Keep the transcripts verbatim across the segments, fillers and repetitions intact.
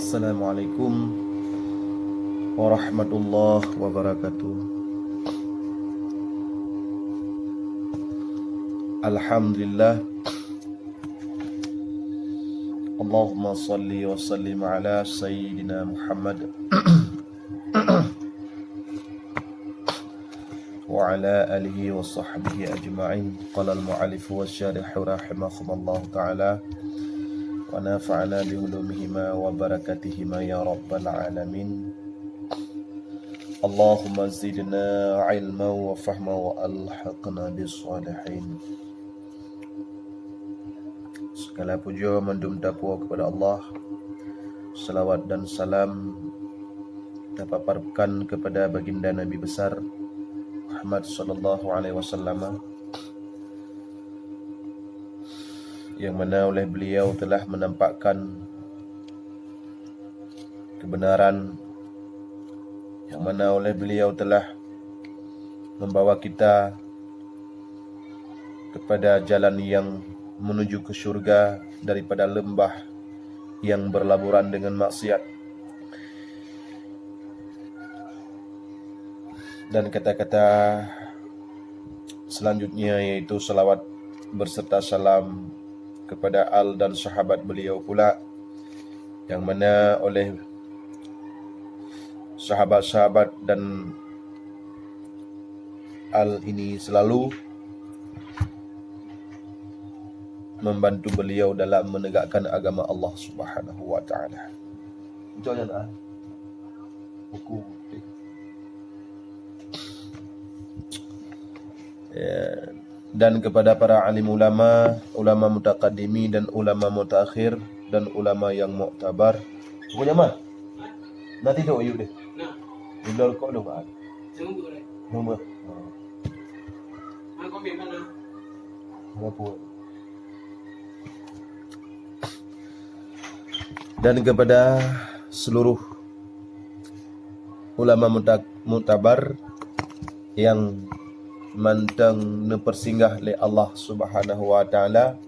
Assalamualaikum warahmatullahi wabarakatuh. Alhamdulillah. Allahumma salli wa sallim ala sayyidina Muhammad wa ala alihi wa sahbihi ajma'in. Qala al-mu'allif wa syarih rahimahumallahu ta'ala wa nafa'ana bi ulumihima wa barakatihima ya rabbal alamin. Allahumma zidna ilma wa fahma wa alhaqna bis salihin. Segala puja mandum tapuo kepada Allah. Salawat dan salam tapaparkan kepada baginda Nabi besar Muhammad sallallahu alaihi wasallam, yang mana oleh beliau telah menampakkan kebenaran, yang mana oleh beliau telah membawa kita kepada jalan yang menuju ke syurga daripada lembah yang berlaburan dengan maksiat. Dan kata-kata selanjutnya yaitu salawat berserta salam kepada al dan sahabat beliau pula, yang mana oleh sahabat-sahabat dan al ini selalu membantu beliau dalam menegakkan agama Allah Subhanahu wa taala. Contohnya, ah, buku. Ya, dan kepada para alim ulama, ulama mutaqaddimi dan ulama mutaakhir dan ulama yang muktabar. Pokoknya mah. Nanti tu yuk deh. Nah. Di luar kok dong, ah. Tunggu deh. Tunggu. Nah. Mana kopi mana? Mana pun. Dan kepada seluruh ulama muta-, muktabar yang mantong neupeusinggah lé Allah Subhanahu wa taala,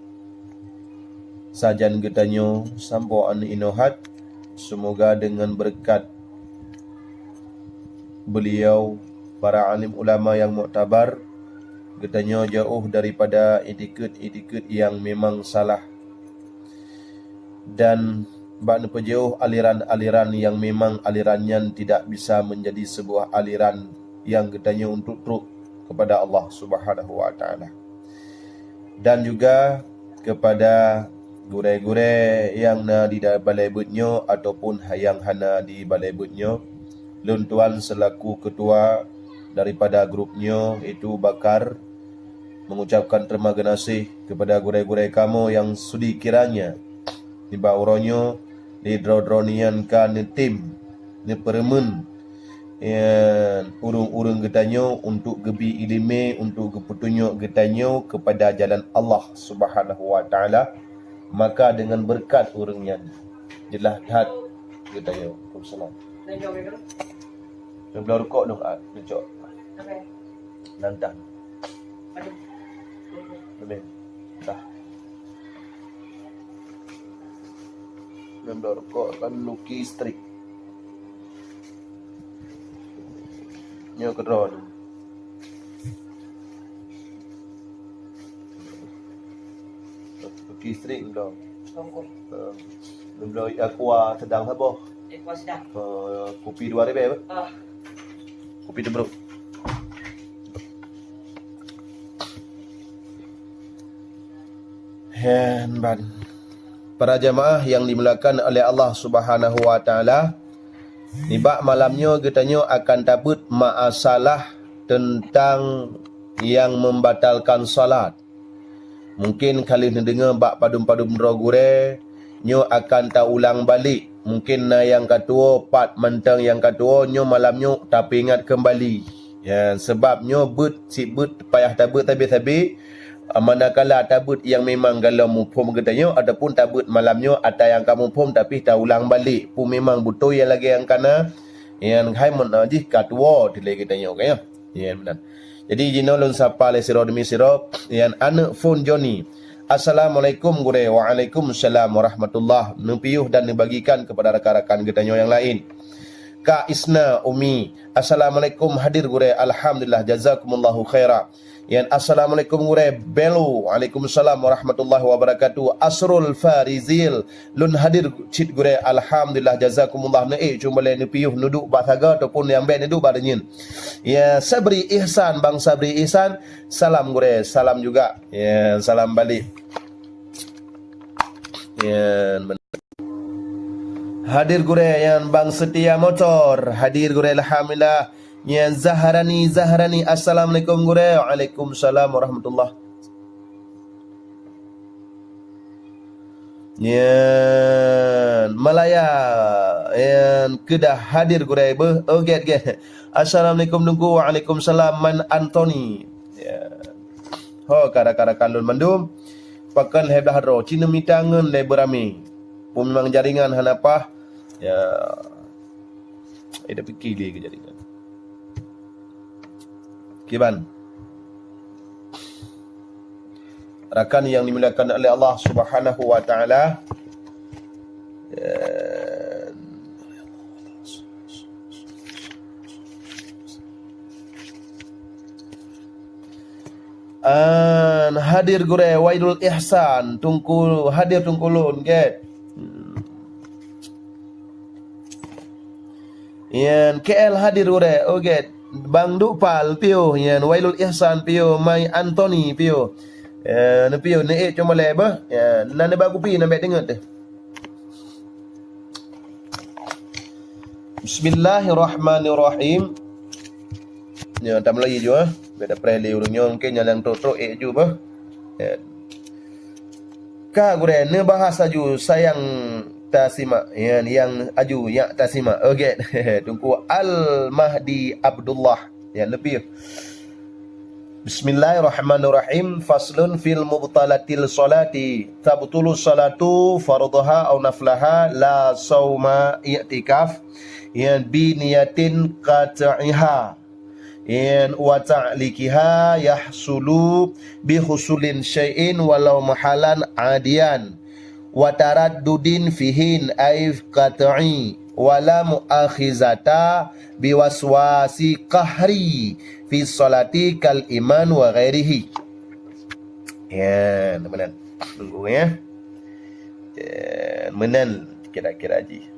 sajan geutanyoe sampoe aneuk inoe hat, seumoga deungon beureukat beliau, para alim ulama nyang muktabar, geutanyoe jauh daripada itikeuet-itikeuet nyang memang salah, dan bak neupeujeuôh aliran-aliran nyang memang aliran nyan tidak bisa menjadi sebuah aliran nyang geutanyoe untuk trok kepada Allah Subhanahu wa Taala. Dan juga kepada gurée-gurée nyang na di da-, balée beuet nyoe ataupun nyang hana di balée beuet nyoe, lôn tuan selaku ketua daripada grup nyoe, yaitu Bakar, mengucapkan terima geunaséh kepada gurée-gurée kamoe nyang sudi kiranya nibak uroe nyoe di droe-droe nyan ka neutem, neupeureumeun, ya, ureuëng-ureuëng geutanyoe untuk geubi iéleumé, untuk geupeutunyok geutanyoe kepada jalan Allah Subhanahu wa Taala, maka deungon beureukat ureuëng nyan, jeulaih that geutanyoe. Waalaikumsalam. Nyoe bloe rukok dong, ah, neucok. Nantang. Leubeh. Dah. Nyoe bloe rukok kan Lucky Strike. Nyoe keudroe nyoe. Lucky Strike nyoe bloe. Tongkol. Eh, nyoe bloe aqua sedang saboh. Aqua sedang. Eh, kupi dua ribèe apa? Ah. Kupi teubrok. Hen ban. Para jamaah yang dimuliakan oleh Allah Subhanahu wa Taala, nibak malam nyoe geutanyoe akan tabeuet masalah teuntang nyang membatalkan salat. Mungken ka lheueh neudeungoe bak padum-padum droe gurée, nyoe akan taulang balek. Mungken na nyang ka tuwoe, pat mantong nyang ka tuwoe, nyoe malam nyoe tapeuingat keumbali. Ya, sabab nyoe beuet, cit beuet payah tabeuet sabe-sabe. Manakala tabeuet nyang memang golom muphom geutanyoe ataupun tabeuet malam nyoe atra nyang ka muphom tapi taulang balek. Peue memang beutôi nyang lagée nyang kana, nyang hai meunan jih ka tuwoe dilée geutanyoe, ka nyoe. Ya, meunan. Jadi, jinoe lôn sapa lé sidroe demi sidroe, nyan aneuk phon Joni. "Assalamualaikum Gurée." "Waalaikumsalam warahmatullah." Neupiôh dan neubagikan kepada rakan-rakan geutanyoe nyang laén. Kak Isna Umi, "Assalamualaikum, hadir Gurée." "Alhamdulillah, jazakumullahu khaira." Yan, "Assalamualaikum Gurée." Belo, "Waalaikumsalam warahmatullahi wabarakatuh." Asrul Farizil, "Lôn hadir cit Gurée." "Alhamdulillah, jazakumullah." Neuék cuma lé neupiôh neuduek bak saga ataupun nyang bèk neuduek bak deunyeun. Ya, Sabri Ihsan, Bang Sabri Ihsan, "Salam Gurée." "Salam juga." Ya, salam balik. Ya, hadir Gurée, yan Bang Setia Motor. "Hadir Gurée, alhamdulillah." Nyan Zahrani, Zahrani, "Assalamualaikum Gurée." "Waalaikumsalam warahmatullah." Nyan Malaya, yan keudah hadir Gurée beuh. Oh, gét, gét. "Assalamualaikum Teungku." "Waalaikumsalam." Man Anthony. Ya. Ho, ka rakan-rakan lôn mandum. Pakon lhèe blah droe, ci neumita ngon lé beuramé. Peue memang jaringan hana paih. Ya. Eh, dah pikir lé keu jaringan. Kiban. Rakan yang dimuliakan oleh Allah Subhanahu wa Taala. Eh, An, hadir Gurée, Waidul Ihsan, Teungku, hadir Teungku lôn, gét. Hmm. Yan, K L hadir Gurée, oh, gét. Bang Dukpal, piôh, yan, Wailul Ihsan, piôh, Mai Anthony, piôh. Ya, neupiôh, neuék cuma lé beuh. Ya, na neuba kupi, na bèk deungeut teuh. Bismillahirrahmanirrahim. Nyoe, tam lagi ju, eh. Beda preh lé ureueng nyoe, mungkin nyang trok-trok ék ju, bah. Ya. Ka Gurée, neubahas aju sayang tasimak. Ya, nyang aju, yak tasimak. Oke. Teungku Al-Mahdi Abdullah. Ya, lebih. Bismillahirrahmanirrahim. Faslun fil mubtalatil salati. Tabtulu salatu fardhaha aw naflaha la sauma i'tikaf. Yan bi niyatin qat'iha. Yan wa ta'liqiha yahsulu bi husulin syai'in walau mahalan adiyan. Wa taraddudin fihin ay qat'i. Wa la mu'akhizata biwaswasi qahri fi salati kal iman wa ghairihi. Ya, meunan. Tunggu ya. Ya, meunan kira-kira jih.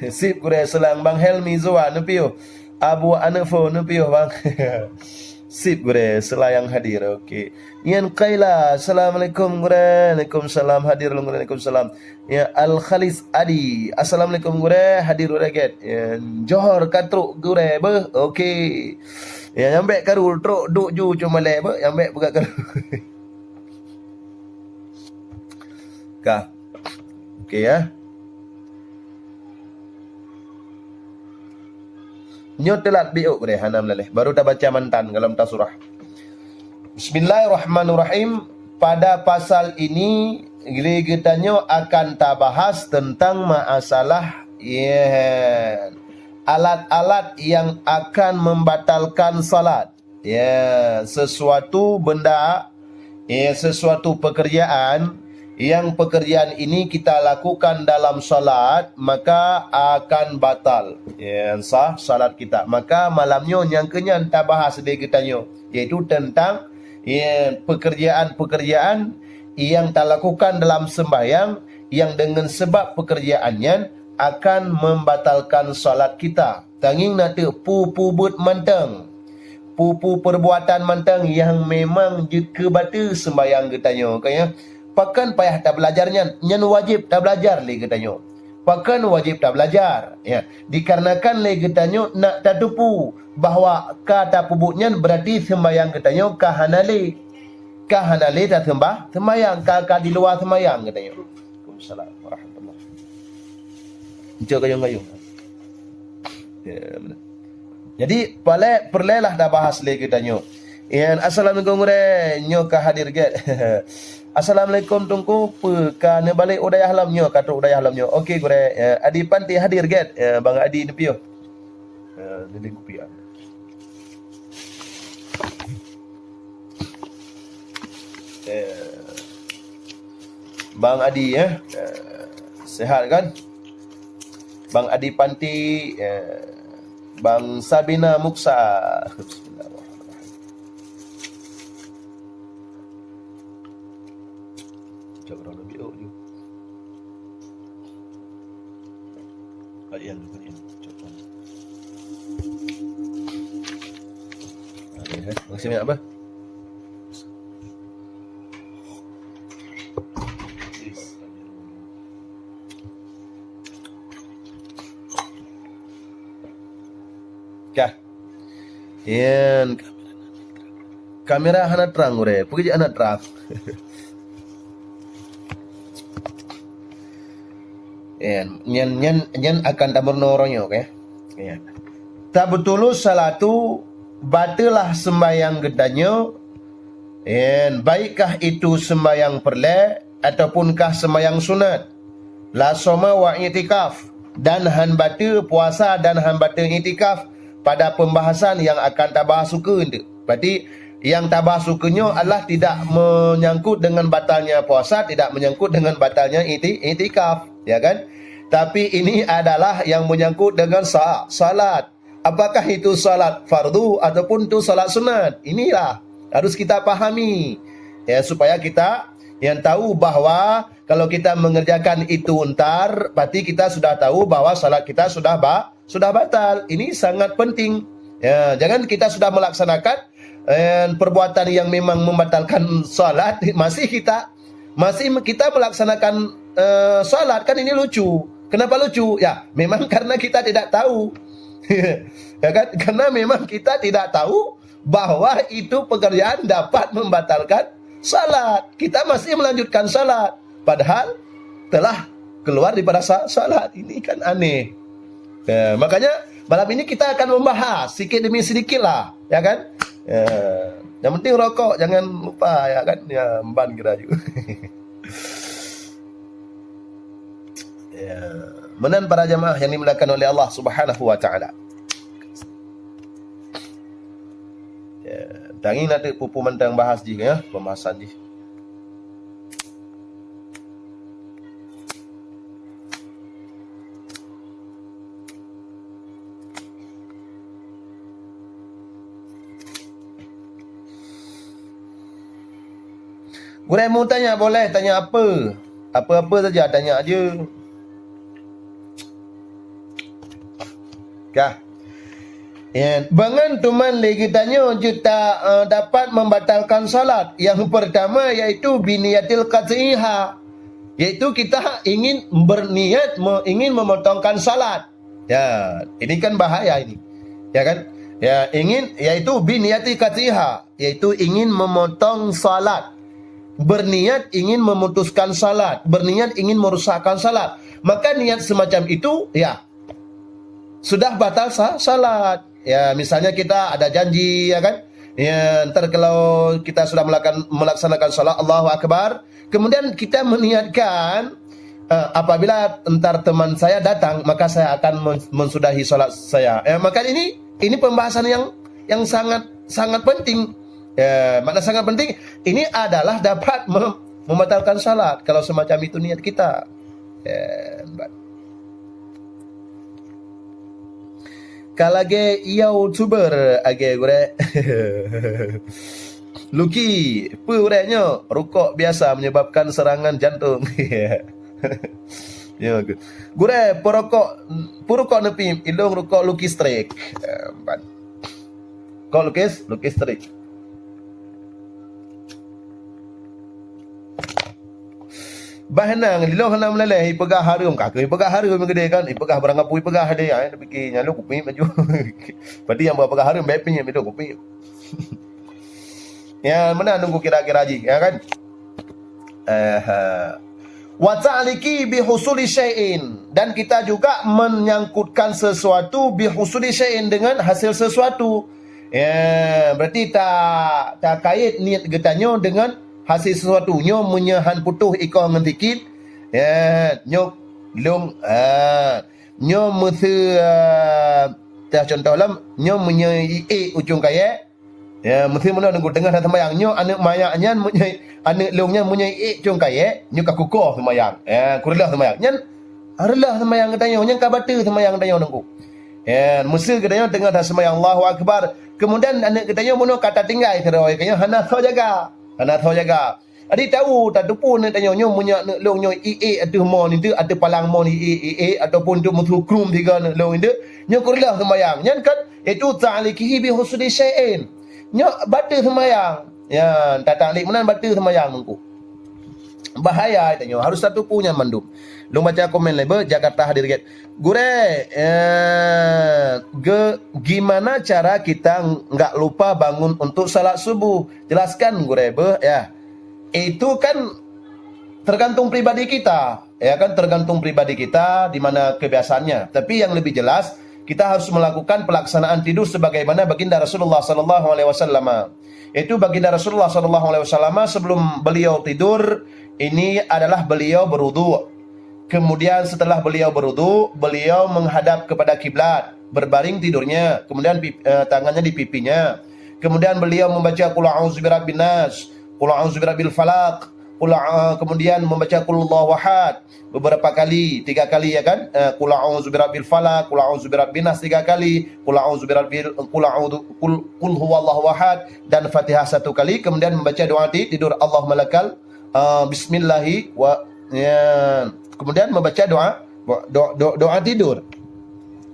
Sip Gurée, seulang Bang Helmi Zuwa neupiôh. Abu Anefo neupiôh, Bang. Sip Gurée, seulayang hadir. Oke. Nyan Kaila, "Assalamualaikum Gurée." "Waalaikumsalam." "Hadir lôn Gurée." "Waalaikumsalam." Ya, Al Khalis Adi, "Assalamualaikum Gurée." "Hadir Gurée gét." Ya, Johor ka trok Gurée beuh. Oke. Ya, nyang bèk karu trok duek ju cuma lé beuh, nyang bèk peugah karu. Ka. Oke ya. Nyoe teulat biôk deh hana meulaléh. Baru tabaca mantan golom tasurah. Bismillahirrahmanirrahim. Pada pasal ini, lé geutanyoe akan tabahas teuntang masalah, ya, alat-alat yang akan membatalkan salat. Ya, sesuatu benda, ya, sesuatu pekerjaan yang pekerjaan ini kita lakukan dalam salat, maka akan batal, ya, sah salat kita. Maka malam nyoe nyang keunyan tabahas lé geutanyoe, yaitu teuntang, ya, pekerjaan-pekerjaan yang talakukan dalam sembahyang, yang dengan sebab pekerjaan nyan akan membatalkan salat kita. Tangieng na teuk peue-peue buet mantong, peue-peue perbuatan mantong nyang memang jeuet keu bateue seumbahyang geutanyoe, ka ya. Pakon payah tabelajar nyan? Nyan wajéb tabelajar lé geutanyoe. Pakon wajéb tabelajar? Ya, dikarenakan lé geutanyoe nak tateupeue bahwa ka tapeubuet nyan, berarti seumbahyang geutanyoe ka hana lé. Ka hana lé taseumbah-, seumbahyang, ka, ka di luwa seumbahyang geutanyoe. Waalaikumsalam warahmatullah. Encok gayung-gayung. Ya, benar. Jadi, palé-, peureulèe lah tabahas lé geutanyoe. Yan, assalamualaikum gurée, nyoe ka hadir gét. Assalamualaikum Teungku, peue ka neubalek u dayah lom nyoe, ka trok u dayah lom nyoe. Oke gurée, ya, Adi Panti hadir gét, ya, Bang Adi neupiôh. Ya, lilin kupi ah. Ya. Bang Adi, ya. Ya. Sehat kan? Bang Adi Panti, ya. Bang Sabina Muksa. Bismillahirrahmanirrahim. Cok orang lebih oh, jom. Kalian tu, kalian. Cok orang. Ada, eh? Masih banyak apa? Kah? Yan, kamera hana trang gurée, peue jih hana trang. Yan, nyan, nyan, nyan akan tameurunoe uroe nyoe, oke? Yan. Tabtulu salatu, bateulah sembahyang geutanyoe, yan, baikkah itu sembahyang peureulée ataupunkah sembahyang sunat. La soma wa i'tikaf, dan han bateue puasa dan han bateue i'tikaf pada pembahasan yang akan tabahas ukeue teuk. Berarti yang tabahas ukeue nyoe adalah tidak menyangkut dengan batalnya puasa, tidak menyangkut dengan batalnya i'ti-, i'tikaf, ya kan? Tapi ini adalah yang menyangkut dengan sa-, salat. Apakah itu salat fardu ataupun itu salat sunat? Inilah harus kita pahami. Ya, supaya kita yang tahu bahwa kalau kita mengerjakan itu entar, berarti kita sudah tahu bahwa salat kita sudah ba-, sudah batal. Ini sangat penting. Ya, jangan kita sudah melaksanakan, eh, perbuatan yang memang membatalkan salat, masih kita, masih kita melaksanakan, eh, salat. Kan ini lucu. Kenapa lucu? Ya, memang karena kita tidak tahu. Ya kan? Karena memang kita tidak tahu bahwa itu pekerjaan dapat membatalkan salat. Kita masih melanjutkan salat, padahal telah keluar daripada sa-, salat. Ini kan aneh. Ya, makanya malam ini kita akan membahas sikit demi sedikit lah, ya kan? Ya. Yang penting rokok jangan lupa, ya kan? Ya, ban kira ju. Ya. Meunan para jamaah yang dimuliakan oleh Allah Subhanahu wa Taala. Ya, tangieng na teuk peue-peue mantong bahas jih, ya, pembahasan jih. Gurée meu tanya boleh, tanya apa? Apa-apa saja tanya aja. Kah? Ya, bangan tuman lé geutanyoe jeuet ta-, eh, dapat membatalkan salat. Yang pertama yaitu biniyatil qat'iha, yaitu kita ingin berniat me-, ingin memotongkan salat. Ya, ini kan bahaya ini. Ya kan? Ya, ingin, yaitu biniyati qat'iha, yaitu ingin memotong salat. Berniat ingin memutuskan salat, berniat ingin merusakkan salat. Maka niat semacam itu, ya, sudah batal sa-, salat. Ya, misalnya kita ada janji, ya kan? Ya, ntar kalau kita sudah melakan-, melaksanakan salat Allahu Akbar, kemudian kita meniatkan, eh, apabila ntar teman saya datang, maka saya akan men-, mensudahi salat saya. Ya, maka ini, ini pembahasan yang, yang sangat, sangat penting. Ya, makna sangat penting, ini adalah dapat mem-, membatalkan salat kalau semacam itu niat kita. Ya, ba-, ka lagée YouTuber, agée gurée. Luki, peue gurée nyoe? Rukok biasa menyebabkan serangan jantung. Ya, gu-, gurée, peurukok, peurukok neupi, ilong rukok Lucky Strike. Eh, ban. Kok Lucky, Lucky Strike. Bah nang, lilong hana meuleleh, ipeugah hareuem, ka kheueh ipeugah hareuem geude kan, ipeugah barang apui ipeugah deh, ai, tapike nyan lôn kupi maju. Berarti nyang peugah hareuem, bèk pih nyan kupi. Ya, meunan nunggu kira-kira jih, ya kan? Eh, wa ta'liki bi husuli syai'in, dan kita juga menyangkutkan sesuatu bi husuli syai'in, dengan hasil sesuatu. Ya, berarti ta takait niet geutanyoe deungon hase sesuatu. Nyoe meunyoe han putôh ikoh ngon sikit, ya, nyoe lông, ah, nyoe meuseu, ah, tah contoh lom, nyoe meunyoe iék ucông kayée, ya, meuseu meunoe Teungku, teungoh that seumayang, nyoe aneuëk mayak nyan meunyoe aneuëk lông nyan meunyoe iék ucông kayée, nyoe ka kukoh seumayang. Ya, kureuloh seumayang. Nyan reuloh seumayang geutanyoe, nyan ka bateue seumayang geutanyoe Teungku. Ya, meuseu geutanyoe teungoh that seumayang Allahu Akbar. Keumudian aneuëk geutanyoe bunoe ka tatinggai sidroe, geutanyoe hana soe jaga. Hana soe jaga. Jadi tahu, tateupeue aneuëk tanyoe nyoe, meunyoe aneuëk lông nyoe iék ateueh mon itu, ateueh palang mon iék, iék, ataupun tu meusukrum tiga aneuëk lông itu, nyoe kureuloh seumayang. Nyan kan, itu ta'liqihi bi husuli syai'in. Nyoe bateue seumayang. Ya, tataklik meunan bateue seumayang Teungku. Bahaya tanyoe, harus tateupeue nyan mandum. Lôn baca komen lé beuh, Jakarta hadir gét. Gurée, eh, ge, gimana cara kita nggak lupa bangun untuk salat subuh? Jelaskan gurée beuh, ya. Itu kan tergantung pribadi kita, ya kan, tergantung pribadi kita di mana kebiasaannya. Tapi yang lebih jelas, kita harus melakukan pelaksanaan tidur sebagaimana baginda Rasulullah sallallahu alaihi wasallam. Yaitu baginda Rasulullah sallallahu alaihi wasallam sebelum beliau tidur, ini adalah beliau berwudu. Kemudian setelah beliau berwudu, beliau menghadap kepada kiblat, berbaring tidurnya. Kemudian pip- eh, tangannya di pipinya. Kemudian beliau membaca qul a'udzu birabbin nas, qul a'udzu birabbil falaq, qul a- kemudian membaca qul huwallahu ahad beberapa kali, tiga kali ya kan? Eh, qul a'udzu birabbil falaq, qul a'udzu birabbin nas tiga kali, qul a'udzu birabbil qul a'udzu qul, qul huwallahu ahad dan Fatihah satu kali, kemudian membaca doa ti- tidur Allahumma lakal, eh, bismillahi wa, ya, kemudian membaca doa doa, doa, doa tidur.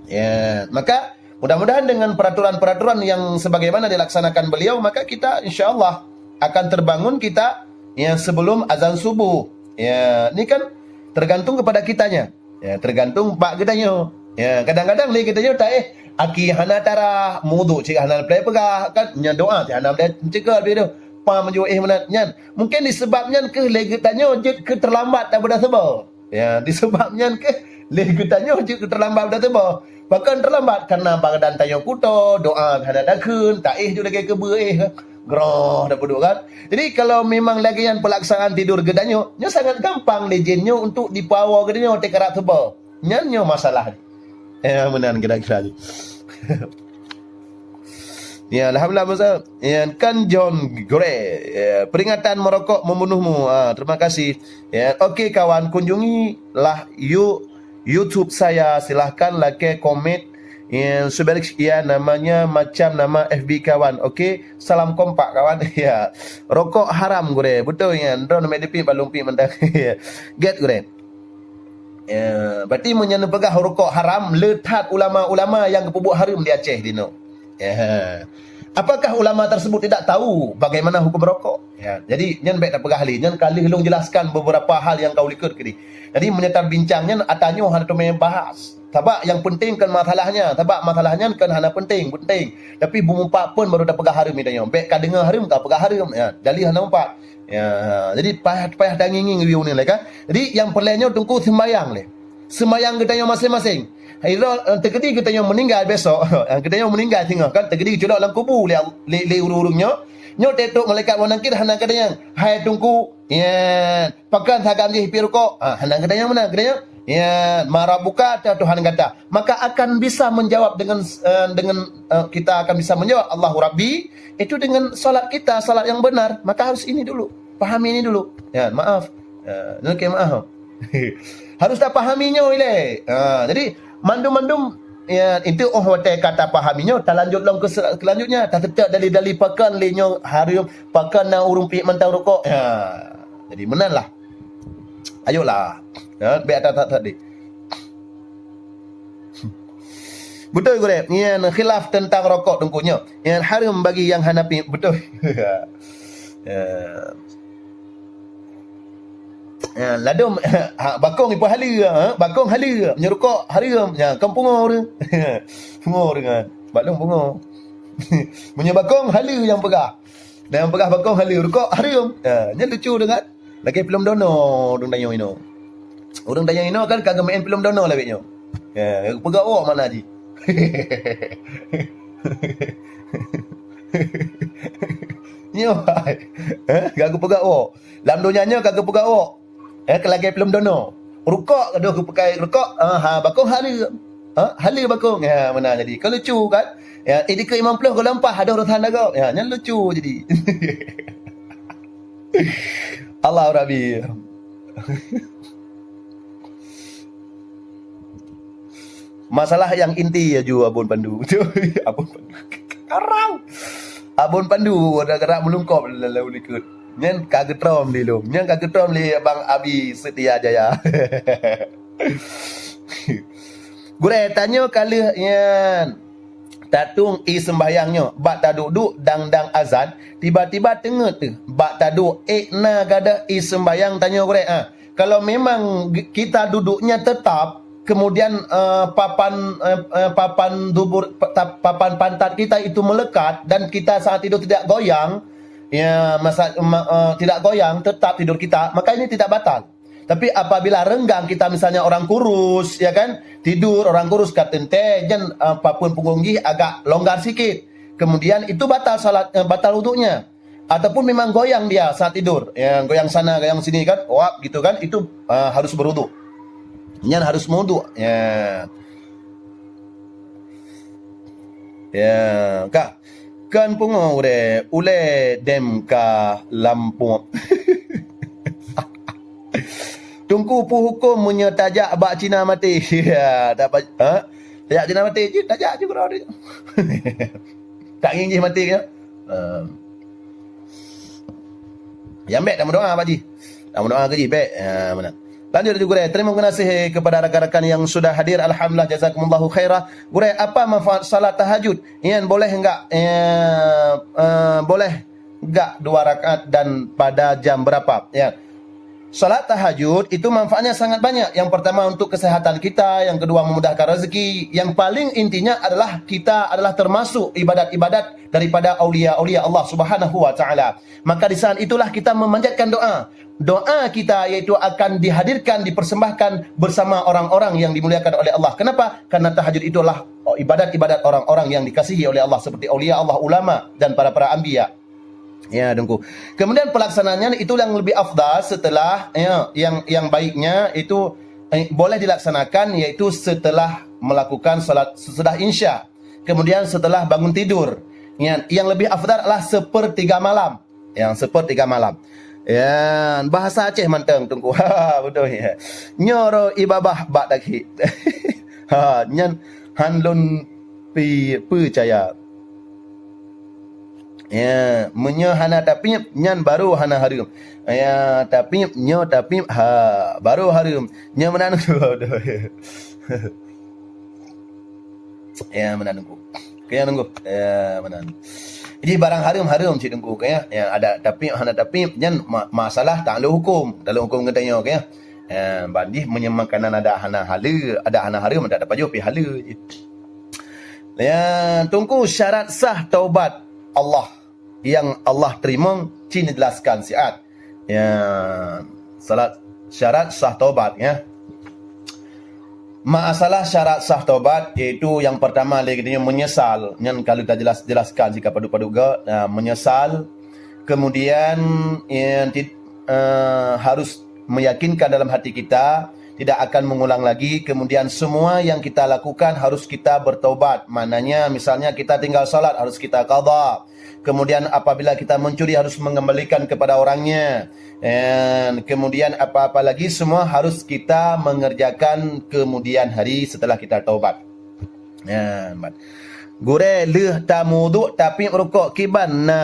Ya, maka mudah-mudahan dengan peraturan-peraturan yang sebagaimana dilaksanakan beliau, maka kita insya Allah akan terbangun kita yang sebelum azan subuh. Ya, ini kan tergantung kepada kitanya. Ya, tergantung bak geutanyoe. Ya, kadang-kadang lé geutanyoe taéh aki hana tarah, mudu cit hana leupah peugah, kan? Nyan doa cit hana leupah cegah lé tu. Pam ju éh meunan nyan. Mungkin disebab nyan keuh lé geutanyoe jeuet keu terlambat dak beudah seuba. Ya, disebab nyan keuh lé geutanyoe jeuet keu terlambat dak seuba. Pakon terlambat? Karena badan tanyoe kuto, doa hana takheun, taéh ju lagée keubeue éh, groh dak peuduek kan. Jadi kalau memang lagée nyan pelaksanaan tidur geutanyoe, nyoe sangat gampang lé jén nyoe untuk dipawa geutanyoe teukarat seuba. Nyan nyoe masalah. Ya, meunan kira-kira nyoe. Ya, alhamdulillah Ustaz. Ya, kan John Gray. Ya, peringatan merokok membunuhmu. Ah, terima kasih. Ya, oke kawan, kunjungilah you, YouTube saya. Silahkan like, komen. Ya, sebaik ya namanya macam nama F B kawan. Oke, salam kompak kawan. Ya. Rokok haram gurée. Betul ya. Droe mek dipit balum pit mantang. Get gurée. Ya, berarti meunyoe neupeugah rokok haram, le that ulama-ulama nyang geupeubuet hareuem di Aceh dinoe. Ya. Apakah ulama tersebut tidak tahu bagaimana hukum rokok? Ya, jadi nyan bék tapeugah lé, nyan ka lheueh lôn jelaskan beberapa hal nyang ka ulikot keudeh. Jadi meunyoe tabincang nyan ata nyoe hana teumé bahas. Sabab nyang penting kan masalahnya, sabab masalah nyan kan hana penting, penting. Tapi beumumpat pun baru tapeugah hareuem ita nyoe. Bék ka deungoe hareuem ka peugah hareuem. Ya, dalih hana mumpat. Ya, jadi payah payah tangieng-ngieng ubé uneuen lé kan. Jadi nyang peureulée nyoe Teungku seumayang lé. Seumayang geutanyoe maséng-maséng. Hai ro, eh, teukeudi geutanyoe meuninggai besok, geutanyoe meuninggai singoh kan, teukeudi geuculok lam kubu lé, lé, lé ureuëng-ureuëng nyoe. Nyoe teutrok malaikat Munkar Nakir hana geutanyoe, "Hai Teungku, ya, pakon sagan jih pih rukok?" Ah, hana geutanyoe meunan, geutanyoe, "Ya, man rabbuka, ta Tuhan gata." Maka akan bisa menjawab dengan, eh, dengan, eh, kita akan bisa menjawab, "Allahu Rabbi," itu dengan salat kita, salat yang benar. Maka harus ini dulu, pahami ini dulu. Ya, maaf. Ya, oke, maaf. Harus tapahami nyoe ilée. Ha, jadi mandum-mandum, ya, itu oh watée ka tapahami nyoe, talanjut lom keu se-, keulanjutnya, tateutap dalil-dalil pakon lé nyoe hareuem, pakon na ureuëng piek mantong rukok. Ya. Jadi meunan lah. Ayolah. Ya, bék that-that deh. Beutôi gurée, nyan khilaf teuntang rokok Teungku nyoe. Nyan hareuem bagi nyang hana pi-, beutôi. Ya. Ya, ladôm, ha, bakong ipeuhaleue, ha, bakong haleue, meunyoe rukok hareuem. Ya, kon pungo ureuëng. Pungo ureuëng kan. Bak lôn pungo. Meunyoe bakong haleue nyang peugah. Dan nyang peugah bakong haleue, rukok hareuem. Ya, nyan lucu deungon. Lagée filem Dono ureuëng tanyoe inoe. Ureuëng tanyoe inoe kan ka geumeu'en filem Dono lagée nyoe. Ya, peugah awak mana jih. Nyoe hai. Eh, ka geupeugah woe. Lam donya nyoe ka geupeugah woe. Eh, keu lagèe filem Dono. Rukok, aduh, geupeukai rukok. Ah, ha, bakong haleue. Ha, haleue bakong. Ya, meunan jadi. Ka lucu kan? Ya, eh, dikeue limong ploh goh lom paih, aduh, urosan lagoe. Ya, nyan lucu jadi. Allahu Rabbi. Masalah nyang inti aju Abon Pandu. Abon Pandu. Karang. Abon Pandu ada gerak meulungkop lalu likot. Nyan ka geutrom di lom. Nyan ka geutrom lé Abang Abi Setia Jaya. Gurèe, tanyoe ka lheueh nyan. Tatueng ie seumbahyang nyoe, bak taduek-duek dang-dang azan, tiba-tiba teungeut teuh, bak taduek ék na gadôh ie seumbahyang tanyoe gurèe. Ah, kalau memang g-, kita duduknya tetap, kemudian, eh, papan, eh, eh, papan dubur, pa-, ta-, papan pantat kita itu melekat dan kita saat tidur tidak goyang, ya, masa, ma-, eh, tidak goyang, tetap tidur kita, maka ini tidak batal. Tapi apabila renggang kita, misalnya orang kurus, ya kan, tidur orang kurus ka teuntèe, nyan, eh, papan punggong jih agak longgar sikit. Kemudian itu batal salat, eh, batal wuduknya. Ataupun memang goyang dia saat tidur, ya, goyang sana, goyang sini kan, wap gitu kan, itu, eh, harus berwuduk. Nyan harus mewuduk. Ya. Ya, ka. Kan pungo ulèe, ulèe dem ka lampôk. Teungku, peue huköm meunyoe tajak bak Cina maté? Ya, tak pa-, ha? Tajak Cina maté jih, tajak jih keudroe. Tak ngieng jih maté ke? Ha. Nyang bèk tameudoa bak jih. Tameudoa keu jih bèk. Ha, meunan. Lanjut laju gurèe. Terima kasih kepada rakan-rakan yang sudah hadir. Alhamdulillah, jazakumullahu khaira. Gurèe, apa manfaat salat tahajud? Nyan boleh enggak, eh, eh, boleh enggak dua rakaat dan pada jam berapa? Ya. Salat tahajud itu manfaatnya sangat banyak. Yang pertama untuk kesehatan kita, yang kedua memudahkan rezeki, yang paling intinya adalah kita adalah termasuk ibadat-ibadat daripada aulia-aulia Allah Subhanahu wa Ta'ala. Maka di saat itulah kita memanjatkan doa. Doa kita yaitu akan dihadirkan, dipersembahkan bersama orang-orang yang dimuliakan oleh Allah. Kenapa? Karena tahajud itu adalah ibadat-ibadat orang-orang yang dikasihi oleh Allah, seperti aulia Allah, ulama, dan para-para anbiya. Ya, Teungku. Kemudian pelaksanaannya itu yang lebih afdal setelah, ya, yang, yang baiknya itu, eh, boleh dilaksanakan yaitu setelah melakukan salat sesudah Isya. Kemudian setelah bangun tidur. Ya, yang lebih afdal adalah sepertiga malam. Yang sepertiga malam. Ya, bahasa Aceh mantong, Teungku. Ha, beutôi. Nyoe roh ibabah bak daki. Ha, nyan han lôn pi-, peucaya. Ya, meunyoe hana tapiep, nyan baru hana hareuem. Ya, tapiep, nyoe tapiep, ha, baru hareuem. Nyoe meunan. Ya, meunan Teungku. Keu nyan Teungku. Ya, meunan. Jadi barang hareuem, hareuem cit Teungku, ya. Ya, ada tapiep, hana tapiep, nyan ma-, masalah taklok huköm. Taklok huköm geutanyoe, ya. Ya, ban jih meunyoe makanan ada hana haleue, ada hana hareuem, ada tapajoh pi haleue jih. Ya, Teungku, syarat sah taubat Allah yang Allah teurimong cit neujelaskan siat. Ya, salat syarat sah taubat, ya. Masalah syarat sah taubat, yaitu yang pertama lé geutanyoe menyesal. Nyan ka lheueh tajelas-, jelaskan sika padub-padub geuh, ya, menyesal. Kemudian, ya, ti-, eh, harus meyakinkan dalam hati kita tidak akan mengulang lagi. Kemudian semua yang kita lakukan harus kita bertaubat. Maknanya misalnya kita tinggal salat harus kita qadha. Kemudian apabila kita mencuri harus mengembalikan kepada orangnya. Dan kemudian apa-apa lagi semua harus kita mengerjakan kemudian hari setelah kita taubat. Ya, mat. Gurèe, lheueh tameuwuduk tapiep rukok kiban na.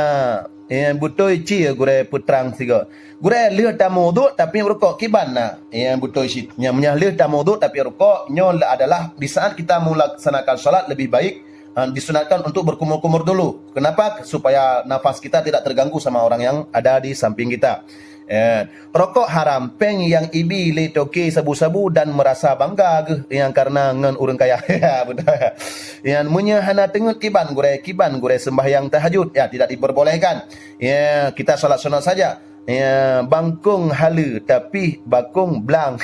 Ya, beutôi cit gurèe peutrang sigoe. Gurèe, lheueh tameuwuduk tapiep rukok kiban na. Ya, beutôi cit. Nyan meunyoe lheueh tameuwuduk tapiep rukok, nyoe adalah di saat kita melaksanakan salat lebih baik, ha, disunatkan untuk berkumur-kumur dulu. Kenapa? Supaya nafas kita tidak terganggu sama orang yang ada di samping kita. Eh, rokok haram, péng nyang ibi lé toke sabu-sabu dan merasa bangga geuh nyang karena ngon ureuëng kaya. Ya, beutôi. Ya, meunyoe hana teungeut kiban gurèe, kiban gurèe sembahyang tahajud, ya, tidak diperbolehkan. Ya, kita salat sunat saja. Ya, bangkong haleue, tapi bakong blang.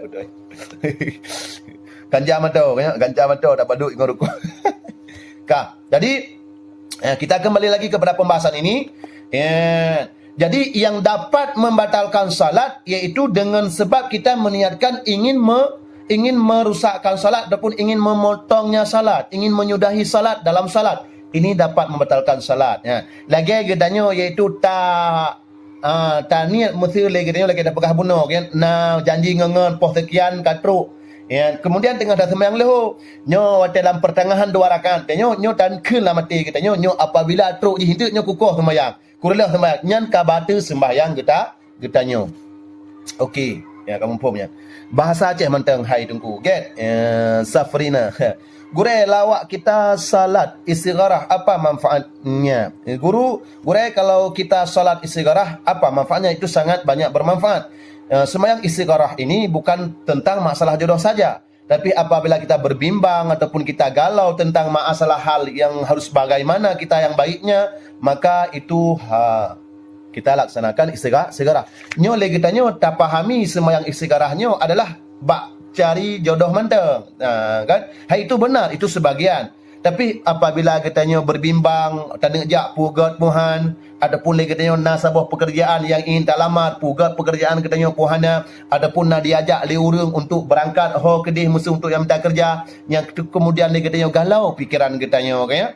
Beutôi. Ganja mantong, ya, ganja mantong dapat duit ngon rukuk. Ka. Jadi, eh, kita kembali lagi kepada pembahasan ini. Eh, jadi, yang dapat membatalkan salat yaitu dengan sebab kita meniatkan ingin me-, ingin merusakkan salat ataupun ingin memotongnya salat, ingin menyudahi salat dalam salat. Ini dapat membatalkan salat. Ya. Lagée geutanyoe yaitu ta-, ah, taniet meuseu lé geutanyoe lagée tapeugah bunoe, kan? Na janji ngon-ngon poh sekian ka trok. Ya, kemudian teungoh taseumayang leuhô, nyoe watée lam pertengahan dua rakaat, tanyoe nyoe tan kheun lam até geutanyoe, nyoe apabila trok jih eunteuk nyoe kukoh seumayang, kureuloh seumayang, nyan ka bateue seumbahyang geuta-, geutanyoe. Oke, ya, ka muphom nyan. Bahasa Aceh mantong, hai Teungku. Get, eh, Safrina. Gurée, lawak kita salat istigharah apa manfaatnya? Eh, guru, gurée, kalau kita salat istigharah apa manfaatnya? Itu sangat banyak bermanfaat. Eh, sembahyang istigharah ini bukan tentang masalah jodoh saja. Tapi apabila kita berbimbang ataupun kita galau tentang masalah hal yang harus bagaimana kita yang baiknya, maka itu, ha, kita laksanakan istigha-, istigharah. Nyoe lé geutanyoe tapahami sembahyang istigharah nyoe adalah bak cari jodoh mantong. Ha, kan? Hai itu benar, itu sebagian. Tapi apabila geutanyoe berbimbang, taneuk jak peugét Tuhan, ataupun lé geutanyoe na saboh pekerjaan yang ingin talamar, peugét pekerjaan geutanyoe peue hana, ataupun na diajak lé ureuëng untuk berangkat ho keudeh meuseu untuk nyang mita keureuja, nyang keumudian lé geutanyoe galau pikeran geutanyoe, ka ya?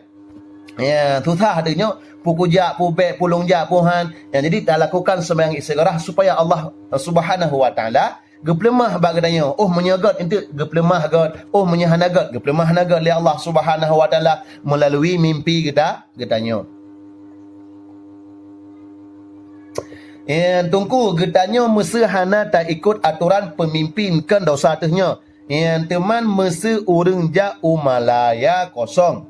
Ya, susah deuh nyoe, peue kujak, peue bék, peue lôn jak, peue han. Ya, jadi talakukan sembahyang istigharah supaya Allah Subhanahu wa Taala geupeuleumah bak geutanyoe. Oh, meunyoe gét eunteuk geupeuleumah gét. Oh, meunyoe hana gét geupeuleumah hana gét lé Allah Subhanahu wa Taala melalui mimpi geuta-, geutanyoe. Eh, Teungku, geutanyoe meuseu hana taikot atoran peumimpin kon dosa teuh nyoe. Nyan teuma meuseu ureuëng jak u malaya kosong,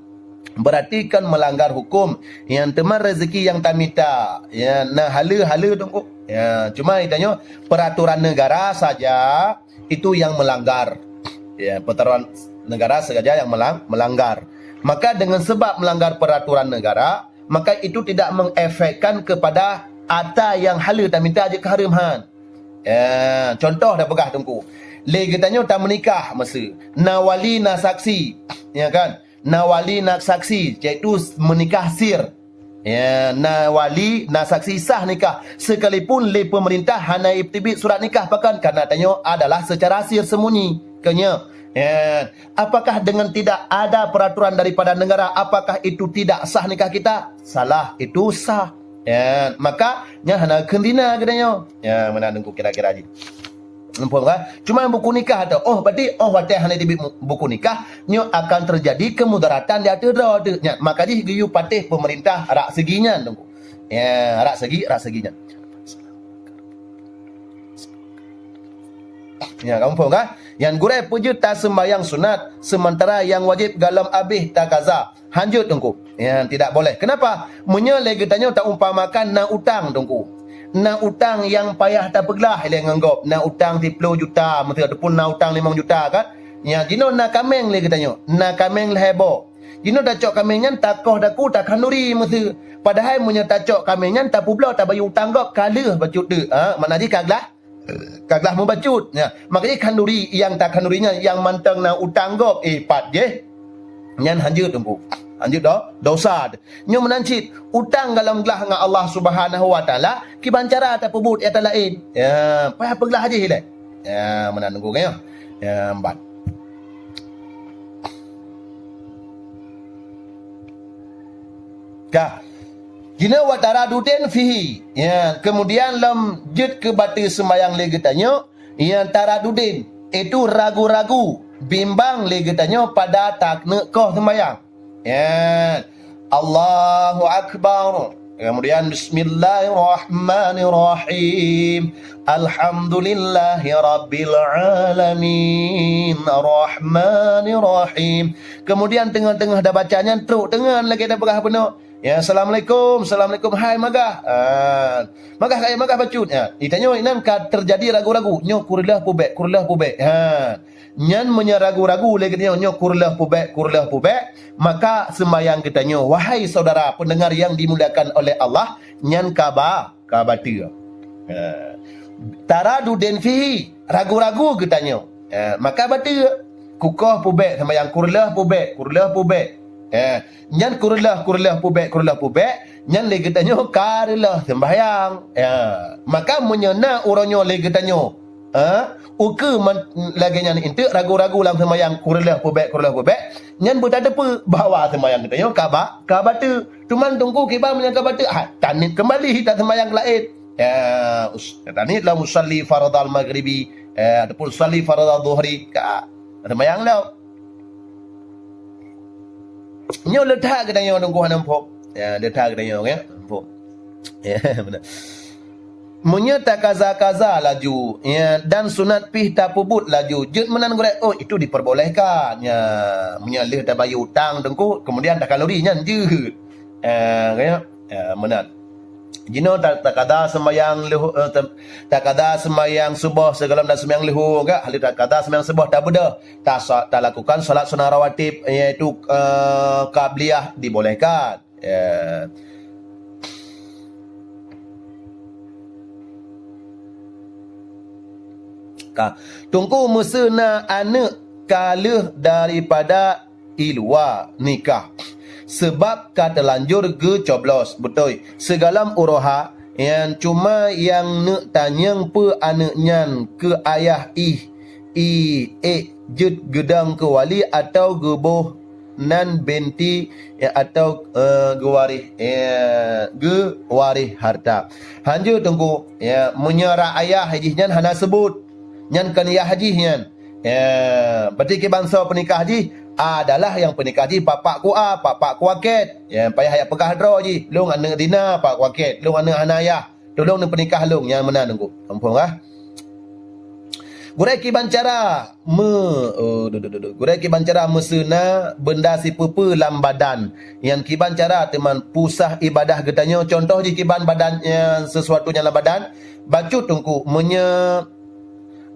berarti kan melanggar hukum. Nyan teuma rezeki nyang tamita, ya, na haleue-haleue Teungku. Ya, cuma geutanyoe peraturan negara saja itu yang melanggar. Ya, peraturan negara saja yang melang-, melanggar. Maka dengan sebab melanggar peraturan negara, maka itu tidak mengefekkan kepada ata nyang haleue tamita jeuet keu hareuem han. Ya, contoh dah peugah Teungku. Lé geutanyoe tameunikah meuseu. Na wali, na saksi. Ya kan? Na wali, na saksi, yaitu meunikah sir. Ya, na wali, na saksi sah nikah. Sekalipun lé pemerintah hana iteubiet surat nikah pakon, karena tanyoe adalah secara sir sembunyi. Keunyoe, ya, apakah dengan tidak ada peraturan daripada negara, apakah itu tidak sah nikah kita? Salah, itu sah. Ya, maka nyan hana kheun zina geutanyoe. Ya, meunan Teungku kira-kira jih. Muphom kan? Cuma buku nikah tu, oh, berarti, oh, watée hana teubiet mu-, buku nikah, nyoe akan terjadi kemudaratan di ateueh droe teuh. Nyan, maka jih geuyue patéh pemerintah rak segi nyan Teungku. Ya, rak segi, rak segi nyan. Ya, kamu faham kan? Nyang gurée peujeuet taseumbahyang sunat, seumantara nyang wajéb gohlom abéh takaza. Hanjeuet Teungku. Ya, tidak boleh. Kenapa? Meunyoe lé geutanyoe taumpamakan na utang Teungku. Na utang nyang payah tapeuglah ilée ngon gob. Na utang siploh juta meuseu ataupun na utang limong juta kan? Ya, jinoe na kaméng lé geutanyoe. Na kaméng lhée boh. Jinoe tacok kaméng nyan takoh daku takhanduri meuseu. Padahai meunyoe tacok kaméng nyan tapeubloe tabayeue utang gob ka lheueh bacut teuk. Ha, makna jih ka glah Ka glah mubacut. Ya. Makajih khanduri nyang takhanduri nyan nyang mantong na utang gob, eh, pat jih. Nyan hanjeuet Teungku. Hanjeuet do-, dosa. Nyoe meunan cit, utang gohlom glah ngon Allah Subhanahu wa Taala, kiban cara tapeubuet nyang laén. Ya, payah peuglah jih ilée. Ya, meunan Teungku nyoe. Ya, empat. Ka. Jinoe wa taradudin fihi. Ya, kemudian lom jeuet keu bateue seumbahyang lé geutanyoe, ya, taradudin, itu ragu-ragu, bimbang lé geutanyoe pada taneuk koh seumbahyang. Ya. Allahu Akbar. Kemudian bismillahirrahmanirrahim. Alhamdulillahirabbil alamin. Arrahmanirrahim. Kemudian teungoh-teungoh dah baca nyan trok teungon lagée dah peugah bunoe. Ya, assalamualaikum, assalamualaikum, hai magah. Ha. Magah kaya magah bacut. Ya, geutanyoe inan ka terjadi ragu-ragu. Nyoe kureuloh peue bék, kureuloh peue bék. Ha. Nyan meunyoe ragu-ragu lé geutanyoe nyoe kureuloh peue bék, kureuloh peue bék, maka seumbahyang geutanyoe, wahai saudara pendengar yang dimuliakan oleh Allah, nyan ka ba-, ka bateue. Ha. Taradudin fihi, ragu-ragu geutanyoe. Ha, maka bateue. Kukoh peue bék, seumbahyang kureuloh peue bék, kureuloh peue bék. Eh, nyan kureuloh, kureuloh pubek, kureuloh pubek, nyan lé geutanyoe ka reuloh seumbahyang. Ya. Maka meunyoe na uroe nyoe lé geutanyoe, eh, ukeue man-, lagée nyan enteuk ragu-ragu lam seumbahyang kureuloh pubek, kureuloh pubek, nyan beutateupeue bahwa seumbahyang geutanyoe ka ba-, ka bateue. Cuman teungku kiban meunyoe ka bateue, ah, taniet keumbali taseumbahyang keu laén. Ya, us-, taniet lah usalli faradhal maghribi, eh, ataupun usalli faradhal dhuhri, ka seumbahyang lom. Nyoe le that geutanyoe teungku hana muphom. Ya, le that geutanyoe, ya, muphom. Ya, beuna. Meunyoe takaza-kaza laju, ya, dan sunat pih tapeubuet laju, jeuet meunan gurée, oh, itu diperbolehkan. Ya, meunyoe lheueh tabayeue utang teungku, kemudian takalori, nyan jeuet. Ya, ya, ya, meunan. Jinoe ta-, takada seumbahyang leuho-, eh, ta-, takada seumbahyang suboh sigohlom dan seumbahyang leuhô, ka? Hana takada seumbahyang suboh tabeudôh. Tasa-, talakukan salat sunah rawatib, yaitu, eh, qabliyah dibolehkan. Ya. Ka. Teungku meuseu na aneuëk ka lheueh daripada i luwa nikah, seubab ka teulanjur geucoblos, beutôi, sigohlom uroha, nyan cuma nyang neuk tanyong peue aneuëk nyan keu ayah ih, i ék jeuet geudong keu wali atawa geuboh nan binti, ya, atawa, eh, geuwaréh, ya, geuwaréh harta. Hanjeuet teungku, ya, meunyoe rot ayah jih nyan hana seubut, nyan kon yah jih nyan. Ya, berarti kiban soe peunikah jih? Adalah nyang peunikah jih bapak ku A, bapak ku A ket. Ya, payah jak peugah droe jih, lôn aneuëk dina, bapak ku A ket, lôn aneuëk hana yah. Tulông neupeunikah lôn, nyang meunan teungku. Muphom kah? Gurée kiban cara me-, oh, duh, duh, duh, duh. Gurée kiban cara meuseu na beunda sipeue-peue lam badan. Nyang kiban cara teuma pusat ibadah geutanyoe, contoh jih kiban badan, ya, sesuatu nyang lam badan. Bacut teungku, meunyoe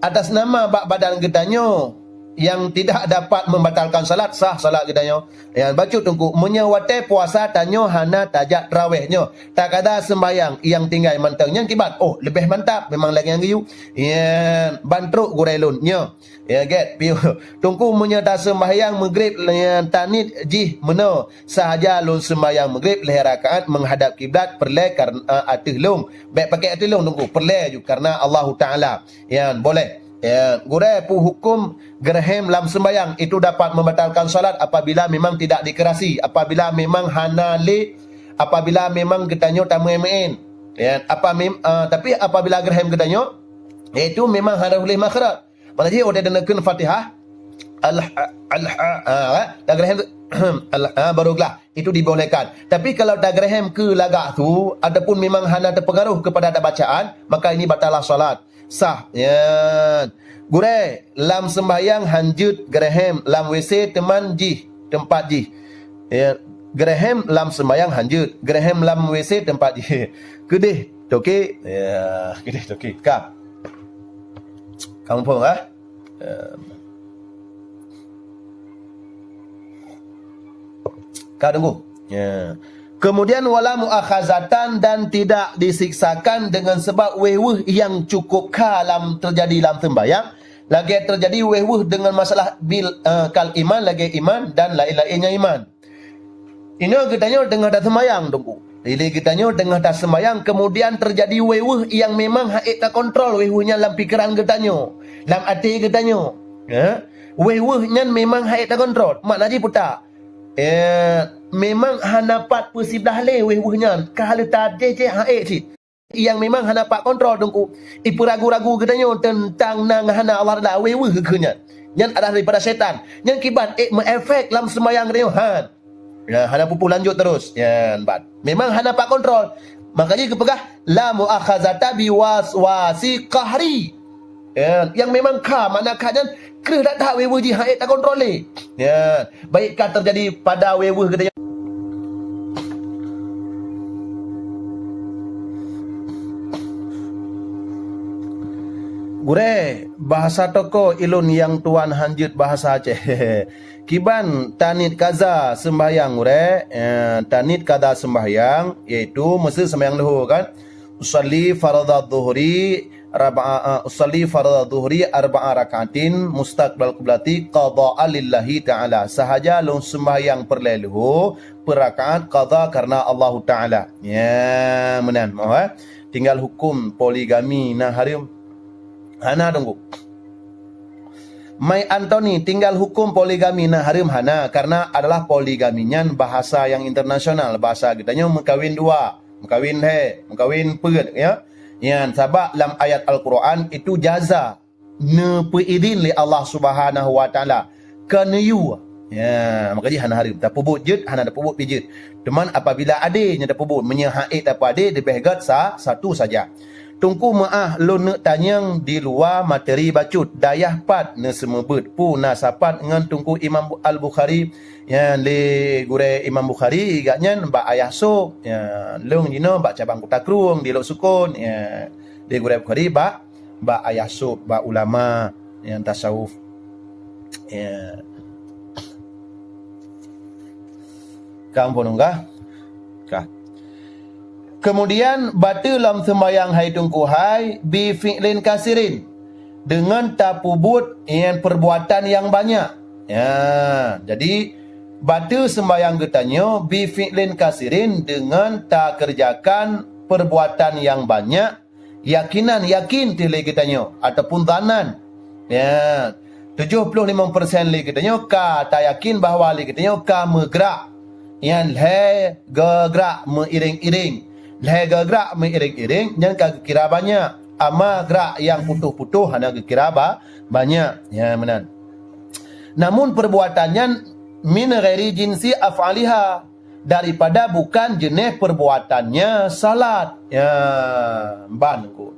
atas nama bak badan geutanyoe nyang tidak dapat membatalkan salat, sah salat geutanyoe. Ya, bacut teungku, meunyoe watée puasa tanyoe hana tajak trawéh nyoe, takada seumbahyang nyang tinggai mantong nyang kiban, oh, leubeh mantap, memang lagée nyang geuyue. Ya, ban trok gurée lôn nyoe. Ya, gét, piôh. Teungku, meunyoe taseumbahyang meugreb, ya, taniet jih meunoe, sahaja lôn seumbahyang meugreb lhée rakaat menghadap kiblat, peureulée karna ateueh lôn. Bék pakai ateueh lôn teungku, peureulée ju karna Allahu Taala. Nyan boleh. Ya, gurée, peue huköm geureuhem lam seumbahyang? Itu dapat membatalkan salat apabila memang tidak dikerasi, apabila memang hana lé, apabila memang geutanyoe tameuén-meuén. Ya, apa mem-, ah, tapi apabila geureuhem geutanyoe, yaitu memang hana tuléh makhraj. Makna jih, watée taneukheun Fatihah, al-, al-, ah, dan geureuhem, al-, ah, baru glah. Itu dibolehkan. Tapi kalau tageureuhem keu lagak su, ataupun memang hana teupeungaroh keupada tabacaan, maka ini batalah salat. Sah. Nyan. Gurée, lam seumbahyang hanjeuet geureuhem lam W C teuma jih, teumpat jih. Ya, geureuhem lam seumbahyang hanjeuet, geureuhem lam W C teumpat jih. Keudeh toke. Ya, keudeh toke. Ka. Ka muphom, ah? Ya. Ka teungku. Ya. Kemudian, wala muakhazatan, dan tidak disiksakan dengan sebab wéh-weuh nyang cukup kha lam, terjadi lam seumbahyang, lagée terjadi wéh-weuh dengan masalah bil, eh, kal iman, lagée iman, dan laén-laénnya iman. Inoe geutanyoe teungoh taseumbahyang, teungku. Jadi geutanyoe teungoh taseumbahyang, kemudian terjadi wéh-weuh nyang memang han ék takontrol wéh-weuh nyan lam pikeran geutanyoe, lam até geutanyoe. Ya? Wéh-weuh nyan memang han ék takontrol. Makna jih peue ta? Eh, memang hana pat peusiblah lé wéh-weuh nyan, ka lheueh tadeh jeh han ék cit. Nyang memang hana pat kontrol teungku. Ipeuragu-ragu geutanyoe teuntang na ngon hana Allah Taala, wéh-weuh keu nyan. Nyan adalah daripada syaitan. Nyan kiban ék meuefek lam seumayang geutanyoe. Han. Ya, hana pupuk lanjut terus. Nyan ban. Memang hana pat kontrol. Makajih geupeugah, "La muakhazata bi waswasi qahri." Ya, nyang memang kha, makna kha nyan kreueh that-that wéh-weuh jih han ék takontrol lé. Ya, baik ka teujadi pada wéh-weuh geutanyoe. Gurée, bahasa toko ilôn nyang tuan hanjeuet bahasa Aceh. Kiban taniet kaza seumbahyang gurée, eh, taniet kaza seumbahyang, yaitu meuseu seumbahyang leuhô kan. Usalli fardhadz-dhuhri raba'a, eh, usalli fardhadz-dhuhri arba'a raka'atin mustaqbilal qiblati qadha'an lillahi ta'ala. Sahaja lôn sembahyang peureulée leuhô, peurakaat qadha karena Allahu Ta'ala. Ya, meunan, moh, eh. Tinggal hukum poligami na hareuem. Hana, Teungku. Mai Anthony, tinggal hukum poligami na hareuem hana, karena adalah poligami nyan bahasa yang internasional. Bahasa geutanyoe meukawen dua, meukawen lhée, meukawen peuet, ya. Nyan, sabab lam ayat Al-Quran itu jaza, neupeuidin lé Allah Subhanahu wa Taala, keu neuyue. Ya, maka jih hana hareuem. Tapeubuet jeuet, hana tapeubuet pih jeuet. Teuma apabila ade nyang tapeubuet, meunyoe hak ék tapeuade, leubeh gét sa-, satu saja. Teungku, meuáh lôn neuk tanyong di luwa materi bacut. Dayah pat neuseumeubeuet, peue na sapat ngon Teungku Imam Al-Bukhari? Ya, lé gurée Imam Bukhari, gobnyan bak Ayah Sôb. Ya, lôn jinoe bak cabang Kuta Krueng di Lhoksukon. Ya, lé gurée Bukhari bak, bak Ayah Sôb, bak ulama nyang tasawuf. Ya. Ka muphom kah? Ka. Keumudian, bateue lam seumbahyang hai Teungku hai, bi fi'lin kasirin, deungon tapeubuet nyan peurbuatan nyang banyak. Ya, jadi, bateue seumbahyang geutanyoe bi fi'lin kasirin, deungon takeureujakan peurbuatan nyang banyak, yakinan, yakin teuh lé geutanyoe, ataupun dhanan. Ya, tujoh ploh limong persen lé geutanyoe ka tayakin bahwa lé geutanyoe ka meugrak. Nyan lhée geugrak meuiréng-iréng. Lhée geugrak meuiréng-iréng, nyan ka geukira banyak. Ama grak nyang putôh-putôh hana geukira ba-, banyak. Ya, meunan. Namun, peurbuatan nyan min ghairi jinsi af'aliha, daripada bukan jeuneh peurbuatannya salat. Ya, ban ku.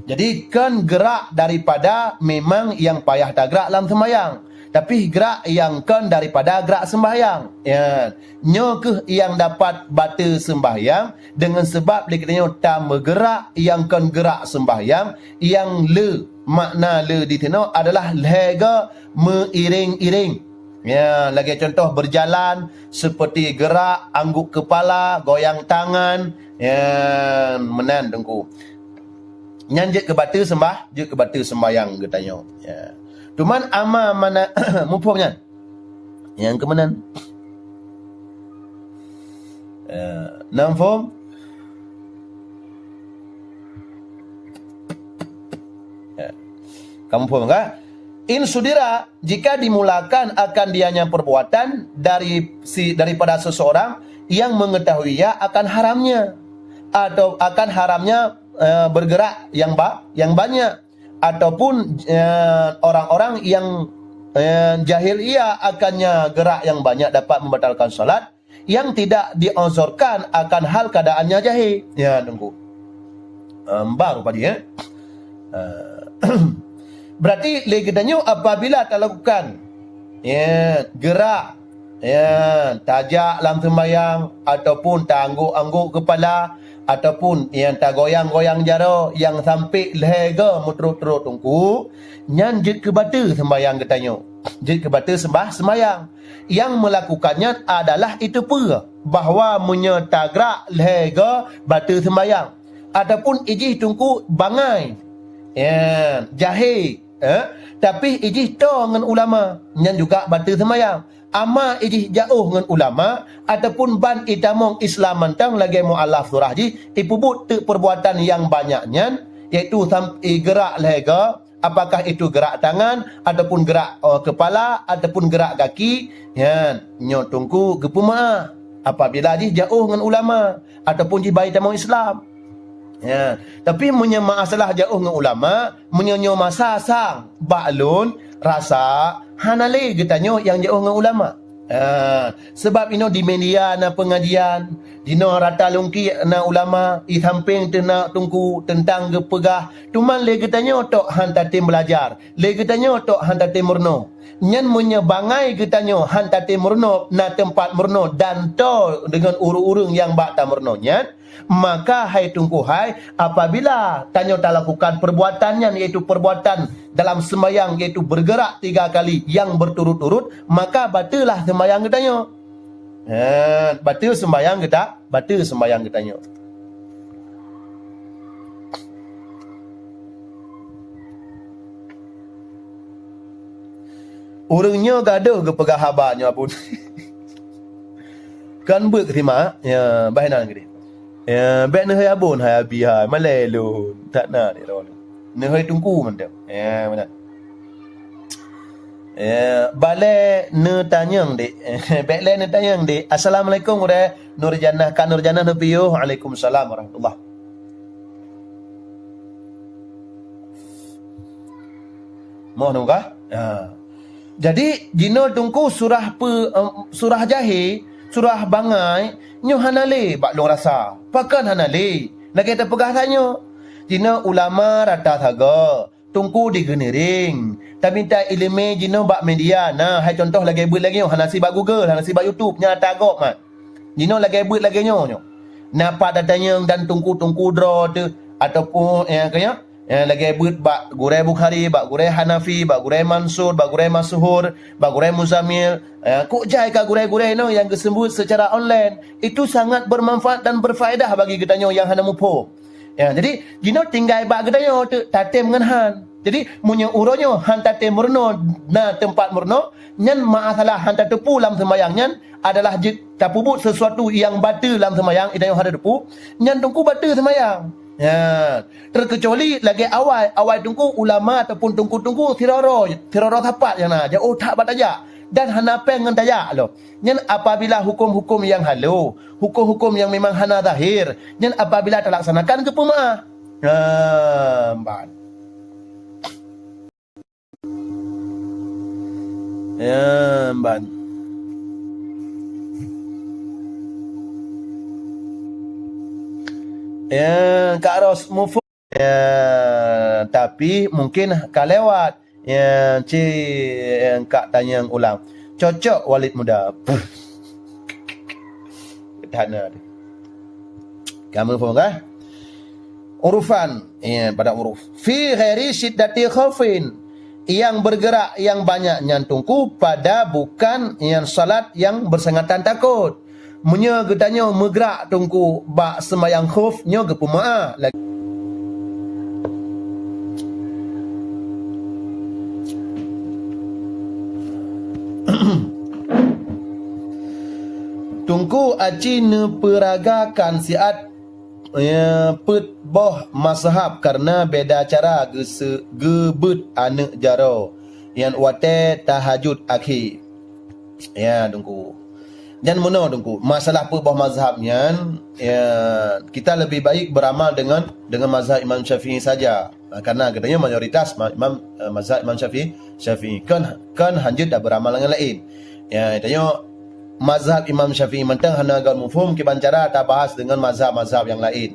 Jadi, kon grak daripada memang nyang payah tagrak lam seumbahyang, tapi grak nyang kon daripada grak seumbahyang. Ya, nyoe kheueh nyang dapat bateue seumbahyang, deungon seubab lé geutanyoe tameugrak nyang kon grak seumbahyang, nyang le, makna le di sinoe adalah lhée geumeuiréng-iréng. Ya, lagée contoh berjalan, seperti gerak, angguk kepala, goyang tangan, ya, meunan Teungku. Nyan jeuet keu bateue seumbah-, jeuet keu bateue seumbahyang geutanyoe. Ya. Cuman ama mana muphom nyan? Nyang keu meunan. Ya, na muphom? Ya. Ka muphom kah? In sudira, jika dimulakan akan dianya perbuatan dari si, daripada seseorang yang mengetahui ia akan haramnya, atau akan haramnya, eh, bergerak yang ba-, yang banyak, ataupun, eh, orang-orang yang, eh, jahil ia akannya gerak yang banyak dapat membatalkan salat, yang tidak diuzurkan akan hal keadaannya jahil. Ya, Teungku. Em, baru padi, ya. Eh, berarti lé geutanyoe apabila talakukan, ya, gerak, ya, tajak lam seumbahyang, ataupun taangguk-angguk kepala, ataupun nyang tagoyang-goyang jaroe nyang sampai lhée geumeuturot-turot Teungku, nyan jeuet keu bateue seumbahyang geutanyoe. Jeuet keu bateue seumbah-, seumbahyang. Nyang meulakukan nyan adalah iteupeue bahwa meunyoe tagrak lhée goe bateue seumbahyang, ataupun ijih Teungku bangai, ya, jahé, eh, tapi ijih toe ngon ulama, nyan juga bateue seumbahyang. Ama ijih jiôh ngon ulama, ataupun ban itamong Islam mantong lagée mualaf surah jih, ipeubuet teuk peurbuatan nyang banyak nyan, yaitu sam-, igerak lhée goe, apakah itu gerak tangan, ataupun gerak, eh, kepala, ataupun gerak gaki, nyan, nyoe Teungku geupeumeuáh apabila jih jiôh ngon ulama, ataupun jih ban itamong Islam. Ya, tapi meunyoe masalah jiôh ngon ulama, meunyoe nyoe masa sang bak lôn rasa hana lé geutanyoe nyang jiôh ngon ulama. Ha, sabab inoe di media na pengajian, di noe rata lungkiek na ulama, i sampéng teuh na Teungku teuntang geupeugah, teuma lé geutanyoe tok han tatem beulajar, lé geutanyoe tok han tatem meurunoe. Nyan meunyoe bangai geutanyoe han tatem meurunoe, na teumpat meurunoe dan toe deungon ureuëng-ureuëng nyang bak tameurunoe nyan, maka hai Teungku hai, apabila tanyoe talakukan perbuatan nyan, yaitu perbuatan dalam sembahyang, yaitu bergerak tiga kali yang berturut-turut, maka bateulah sembahyang geutanyoe. Ha, bateue sembahyang geuta-, bateue sembahyang geutanyoe. Ureuëng nyoe gadôh geupeugah haba nyoe abon. Kan beuet keu simak, ya, bah inan keudeh. Ya, bék neuhai abon hai abi hai, malée lôn. That na di roh lôn. Neuhai teungku mantong. Ya, meunan. Ya, balée neutanyong dek. Bék lé neutanyong dek. Assalamualaikum gurée. Nurjanah, Kak Nurjanah neupiôh. Waalaikumsalam warahmatullah. Moh nungkah? Ha. Jadi, jinoe teungku surah pe, em, surah jahé, surah bangai, nyoe hana lé bak lôn rasa. Pakon hana lé? Lagée tapeugah tanyoe. Jinoe ulama rata sagoe, teungku di Geuniring. Taminta iéleumé jinoe bak media na, hai contoh lagée beuet lagée nyoe, hana si bak Google, hana si bak YouTube, nyata gob mat. Jinoe lagée beuet lagée nyoe nyoe. Na pat tatanyong dan teungku-teungku droe teuh ataupun, eh, keu nyoe, eh, lagée beuet bak gurée Bukhari, bak gurée Hanafi, bak gurée Mansur, bak gurée Masuhur, bak gurée Muzamil. Eh, kok jai ka gurée-gurée nyoe nyang geuseumeubeuet seucara online. Itu sangat bermanfaat dan berfaedah bagi geutanyoe nyang hana muphom. Ya, jadi, jinoe tinggai bak geutanyoe teuh tatem ngon han. Jadi, meunyoe uroe nyoe han tatem meurunoe na teumpat meurunoe, nyan masalah han tateupeue lam seumayang nyan adalah jeuet tapeubuet sesuatu nyang bateue lam seumayang, geutanyoe han tateupeue, nyan teungku bateue seumayang. Ya, terkecuali lagée awai, awai teungku ulama ataupun teungku-teungku sidroe-droe, sidroe-droe sapat nyang na, jiôh that bak tajak dan hana péng ngon tajak lom. Nyan apabila huköm-huköm nyang halo, huköm-huköm nyang memang hana zahir, nyan apabila talaksanakan geupeumaáh. Ah, ban. Ya, ban. Ya, Kak Ros, mufo-, ya, tapi mungkin ka lewat. Ya, ci, ya, Kak tanyong ulang. Cocok Walid Muda. Puh. Hana. Kamu faham kah? Urufan, ya, pada uruf. Fi ghairi syiddati khaufin. Yang bergerak yang banyak nyan teungku pada bukan yang salat yang bersengatan takut. Meunyoe geutanyoe meugrak teungku bak seumayang khauf, nyoe geupeumaáh lagée. Teungku aci neupeuragakan siat, ya, peuet boh mazhab kareuna beda cara geuse-, geubeuet aneuëk jaroe nyang watée tahajud akhé. Ya, Teungku. Nyan meunoe, Teungku, masalah peuet boh mazhab nyan, ya, kita lebih baik beramal dengan, dengan mazhab Imam Syafi'i saja. Ha, karena geutanyoe mayoritas ma-, imam, eh, mazhab Imam Syafi'i, Syafi'i. Kan, kan hanjeuet taberamal ngon laén. Ya, tanyoe mazhab Imam Syafi'i mantong hana gét muphom kiban cara tabahas dengan mazhab-mazhab nyang laén.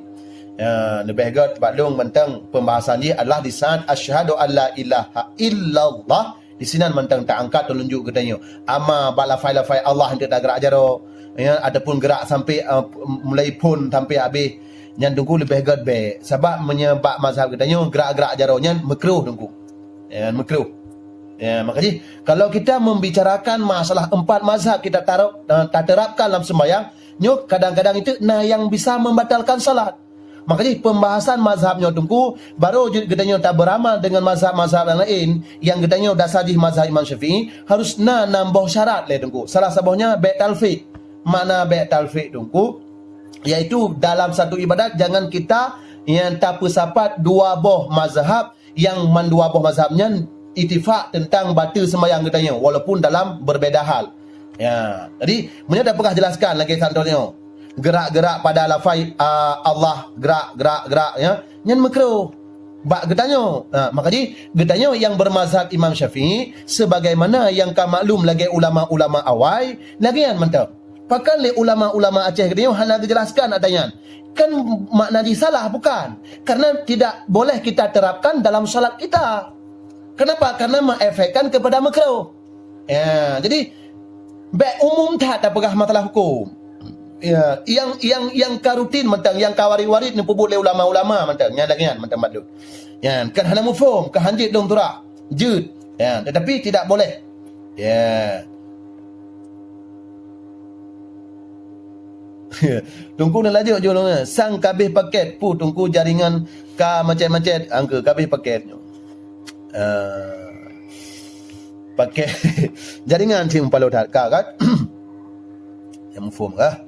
Ya, leubeh gét bak lôn mantong pembahasan jih adalah di saat asyhadu alla ilaha illallah. Di sinan mantong taangkat teulunjuk geutanyoe. Ama bak lafai-lafai Allah hanjeuet tagerak jaroe, ya, ataupun gerak sampai, eh, mulai phon sampai habéh. Nyan Teungku leubeh gét bék. Sabab meunyoe bak mazhab geutanyoe gerak-gerak jaroe nyan meukruh Teungku. Ya, meukruh. Ya, maka jih, kalau kita membicarakan masalah empat mazhab kita taruh, eh, taterapkan dalam sembahyang, nyoe kadang-kadang itu na yang bisa membatalkan salat. Maka jih pembahasan mazhab nyoe Teungku, baru jeuet geutanyoe taberamal dengan mazhab-mazhab nyang laén, nyang geutanyoe dasar jih mazhab Imam Syafi'i, harus na nam boh syarat lé Teungku. Salah sabohnya bék talfik. Makna bék talfik Teungku, yaitu dalam satu ibadat jangan kita nyang tapeusapat dua boh mazhab nyang mandua boh mazhab nyan itifak teuntang bateue seumayang geutanyoe walaupun dalam berbeda hal. Ya, jadi meunyoe tapeugah jelaskan lagée contoh nyoe, gerak-gerak pada lafai, a, Allah, gerak, gerak, gerak, ya, nyan meukruh bak geutanyoe. Ha, maka jih geutanyoe nyang bermazhab Imam Syafi'i sebagaimana nyang ka maklum lagée ulama-ulama awai, lagée nyan mantong. Pakon lé ulama-ulama Aceh geutanyoe hana geujelaskan ata nyan? Kan makna jih salah, bukan? Karena tidak boleh kita terapkan dalam salat kita. Kenapa? Karena mengefekkan kepada makruh. Ya, jadi bék umum that tapeugah masalah hukum. Ya, yang, yang, yang ka rutin mantong, yang ka warit-warit neupeubuet lé ulama-ulama mantong, nyan lagée nyan mantong bandum. Ya, kan hana muphom, ka hanjeuet dong turah. Jeuet. Ya, tetapi tidak boleh. Ya. Teungku na laju jolong, eh. Sang kabéh paket, pu Teungku jaringan ka macet-macet, angka kabéh paket. Ah. Pakai jaringan cit mupaloe that ka, kan? Nyang muphom kah?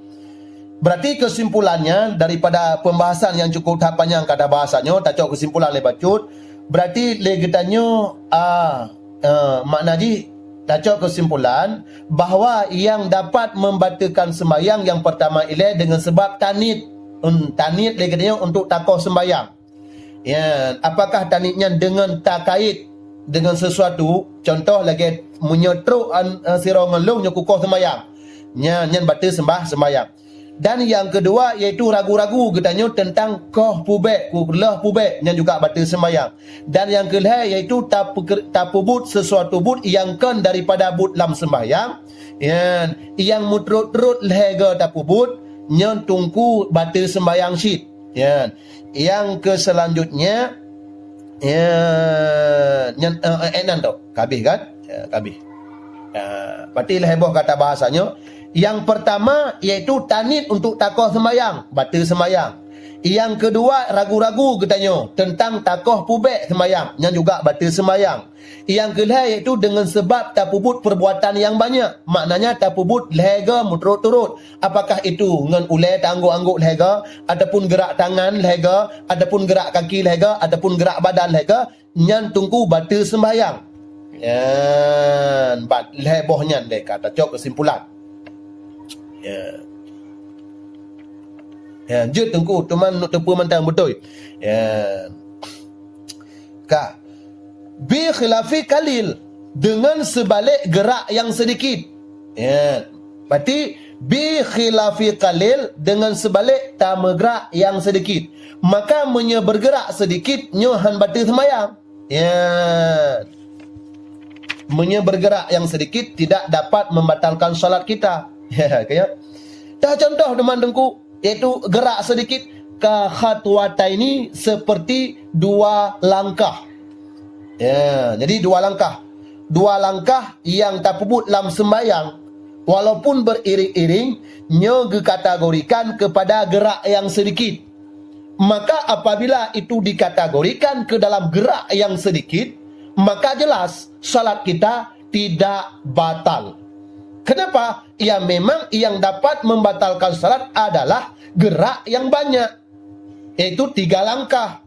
Berarti kesimpulannya daripada pembahasan yang cukup that panjang kata bahasa nyoe, tacok kesimpulan lé bacut. Berarti lé geutanyoe, ah, eh, makna jih tacok kesimpulan bahwa yang dapat membatalkan sembahyang yang pertama ilée dengan sebab taniet. Hmm, taniet lé geutanyoe untuk takoh sembahyang. Ya, apakah taniet nyan deungon takait deungon sesuatu? Contoh lagée meunyoe trok an, eh, sidroe ngon lôn nyoe kukoh seumayang. Nyan, nyan bateue seumbah-, seumayang. Dan nyang keudua yaitu ragu-ragu geutanyoe teuntang koh pubék, kulheueh pubék, nyan juga bateue seumayang. Dan nyang keulhée yaitu tapeuker-, tapeubuet sesuatu buet nyang kon daripada buet lam seumayang, nyan, nyang meuturot-turot lhée goe tapeubuet, nyan teungku bateue seumayang cit. Nyan. Nyang keu selanjutnya, ya, nyan, eh, eh, eh, nan tu. Ka habéh kan? Ya, ka habéh. Ya, berarti lhée boh kata bahasa nyoe. Yang pertama, yaitu taniet untuk takoh seumayang, bateue seumayang. Yang kedua, ragu-ragu geutanyoe teuntang takoh pubék seumayang, nyan juga bateue seumayang. Nyang keulhée yaitu deungon seubab tapeubuet peurbuatan nyang banyak, maknanya tapeubuet lhée goe meuturot-turot. Apakah itu ngon ulée ta-anggok-anggok lhée goe, ataupun geurak tangan lhée goe, ataupun geurak kaki lhée goe, ataupun geurak badan lhée goe, nyan teungku bateue seumbahyang. Nyan, ban lhée boh nyan deh ka tacok keusimpulan. Ya. Ya, jeuet teungku, teuma neuk teupeue mantong beutôi. Ya. Ka. Bi khilafi qalil, deungon seubalek geurak nyang seudikit. Ya. Berarti bi khilafi qalil, deungon seubalek tameugeurak nyang seudikit. Maka meunyoe beugeurak seudikit, nyoe hán bateue seumayang. Ya. Meunyoe beugeurak nyang seudikit tidak dapat membatalkan salat kita. Ya, ka ya. Tah contoh teuma teungku, yaitu geurak seudikit, ka khatwataini, seperti dua langkah. Ya, jadi dua langkah. Dua langkah nyang tapeubuet lam seumbahyang, walaupun beriring-iring, nyoe geukategorikan kepada geurak nyang seudikit. Maka apabila itu dikategorikan ke dalam geurak nyang seudikit, maka jelas salat kita tidak batal. Kenapa? Ya, memang yang dapat membatalkan salat adalah geurak nyang banyak, yaitu tiga langkah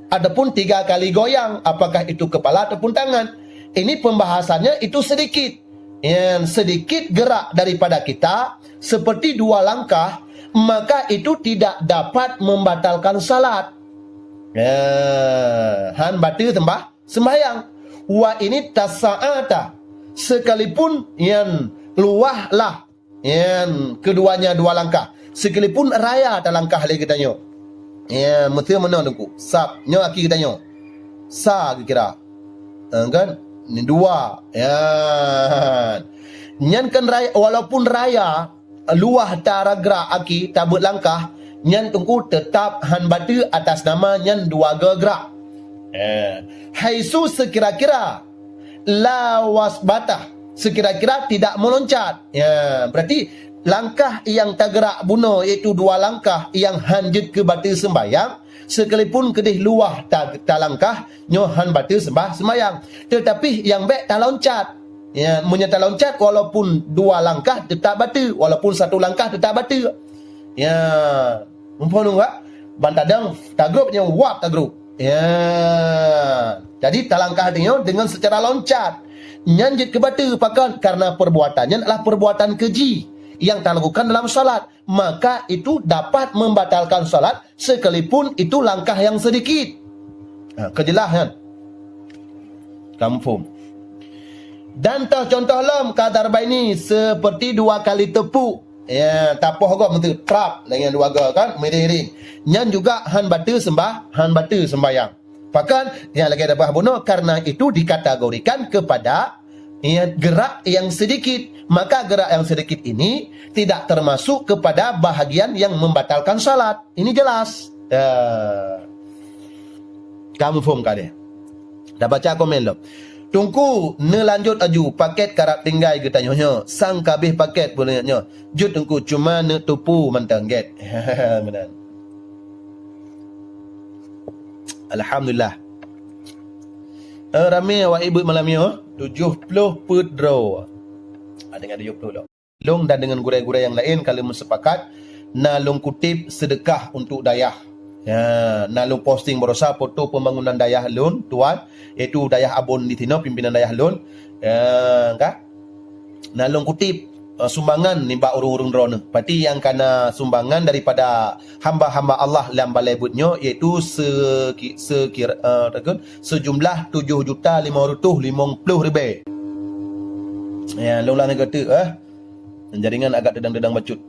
ataupun tiga kali goyang, apakah itu kepala ataupun tangan. Ini pembahasannya itu sedikit. Yang sedikit gerak daripada kita, seperti dua langkah, maka itu tidak dapat membatalkan salat. Ya, hán bateue seumbah-, sembahyang. Wa ini tasa'ata, sekalipun yang luah lah, yang keduanya dua langkah, sekalipun raya talangkah lé geutanyoe. Ya, meuteumeunoe teungku. Sab, nyoe aki geutanyoe. Sa geukira. Ha, kan? Ni dua. Ya. Nyan kan raya, walaupun raya, luah tara gerak aki, tabeuet langkah, nyan teungku teutap hán bateue atas nama nyan dua geugerak. Eh, haisu sekira-kira la wasbatah, sekira-kira tidak meloncat. Ya, berarti langkah yang tagerak bunoe, yaitu dua langkah yang hán jeuet keu bateue sembahyang, sekalipun keudeh luah ta-, talangkah, nyoe hán bateue sembah sembahyang. Tetapi nyang bék taloncat. Ya, meunyoe taloncat walaupun dua langkah tetap bateue, walaupun satu langkah tetap bateue. Ya, muphom nyoe, ban tadong tagrôp nyoe wab tagrôp. Ya. Jadi talangkah nyoe dengan secara loncat. Nyan jeuet keu bateue pakon? Karena perbuatan nyan adalah perbuatan keji yang talakukan dalam salat. Maka itu dapat membatalkan salat sekalipun itu langkah yang sedikit. Ha, keujeulaih nyan. Ka muphom. Dan toh contoh lom ka darbaini seperti dua kali tepuk. Ya, tapoh gob meuteuk trap dengan dua goe kan, miring-iring. Nyan juga hán bateue sembah, hán bateue sembahyang. Pakon? Nyang lagée dabah bunoe, karena itu dikategorikan kepada, ya, gerak yang sedikit. Maka gerak yang sedikit ini tidak termasuk kepada bahagian yang membatalkan salat. Ini jelas. Ya. Ka muphom ka deh. Dah baca komen lom. Teungku, neulanjut aju, paket karab tinggai geutanyoe nyoe. Sang ka habéh paket buleuen nyoe. Jeuet Teungku, cuma neuteupeue mantong gét. Meunan. Alhamdulillah. Eh, ramé awak ék beuet malam nyoe, tujoh ploh peuet droe. Ada ngon tujoh ploh lom. Lôn dan deungon gurée-gurée nyang laén ka lheueh meusepakat, na lôn kuteb seudeukah untuk dayah. Ya, na lôn posting barosa foto pembangunan dayah lôn, tuan, yaitu dayah Abon di sinoe, pimpinan dayah lôn. Ya, ka? Na lôn kuteb, eh, sumbangan nibak ureuëng-ureuëng droeneueh. Pati nyang kana sumbangan daripada hamba-hamba Allah lam balai buet nyoe, yaitu seki-, sekira, eh, takon, sejumlah tujoh juta lima ratus limong ploh ribée. Ya, lôn ulang lagi teuk, eh. Jaringan agak teudang-teudang bacut.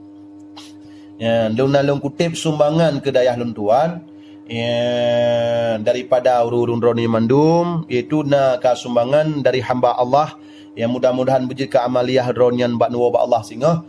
Ya, lôn na lôn kuteb sumbangan keu dayah lôn tuan, ya, daripada ureuëng-ureuëng droeneueh mandum, yaitu na ka sumbangan dari hamba Allah, ya, mudah-mudahan beujeuet keu amaliah droeneueh nyan bak neuwoe bak Allah singoh.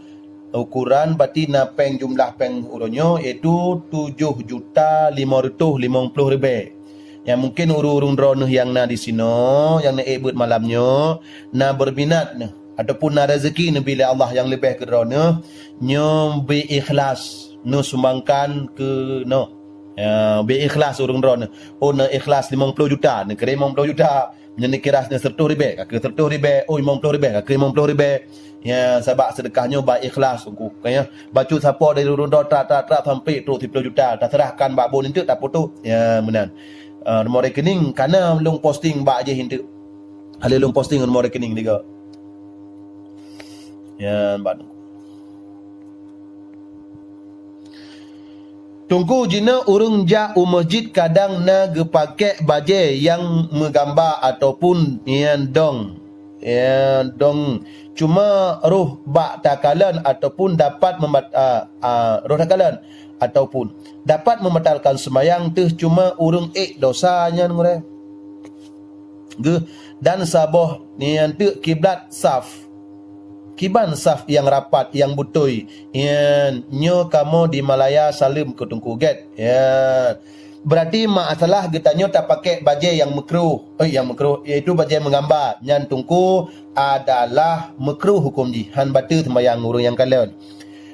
Ukuran pati na péng, jumlah péng uroe nyoe, yaitu tujoh juta lima ratus limong ploh ribée. Ya, mungkin ureuëng-ureuëng droeneueh nyang na di sinoe, nyang na ék beuet malam nyoe, na berminat neuh, ataupun na rezeki neubi lé Allah nyang leubeh keu droeneueh, nyoe beu ikhlas neusumbangkan keunoe. Ya, beu ikhlas ureuëng droeneueh. Oh, na ikhlas limong ploh juta, neukirém limong ploh juta. Nyan neukirém na seratus ribée, ka keu seratus ribée. Oh, limong ploh ribée, ka keu limong ploh ribée. Ya, sabab seudeukah nyoe ba ikhlas, Teungku. Ka ya, bacut sapo dari ureuëng droe, trak, trak, trak, sampai trok siploh juta. Taseurahkan bak Abon nyan teuk, taputoh. Ya, meunan. Ah, nomor rekening kana lôn posting bak jih nyan teuk. Ka lheueh lôn posting nomor rekening tiga. Ya, bak Teungku, jinoe ureuëng jak u masjid kadang na geupakék bajée nyang meugamba ataupun nyang dong, nyang dong, cuma roh bak takalon ataupun dapat membat-, a, a, roh takalon ataupun dapat membatalkan seumayang teuh, cuma ureuëng ék dosa nyan, gurée. Geuh, dan saboh nyan teuk kiblat saf. Kiban saf nyang rapat, nyang beutôi, nyan nyoe kamoe di Malaya saleuem keu Teungku gét. Ya. Berarti masalah geutanyoe tapakék bajée nyang meukruh, eh, nyang meukruh, yaitu bajée meugamba. Nyan Teungku adalah meukruh huköm jih, hán bateue seumayang ureuëng nyang kalon.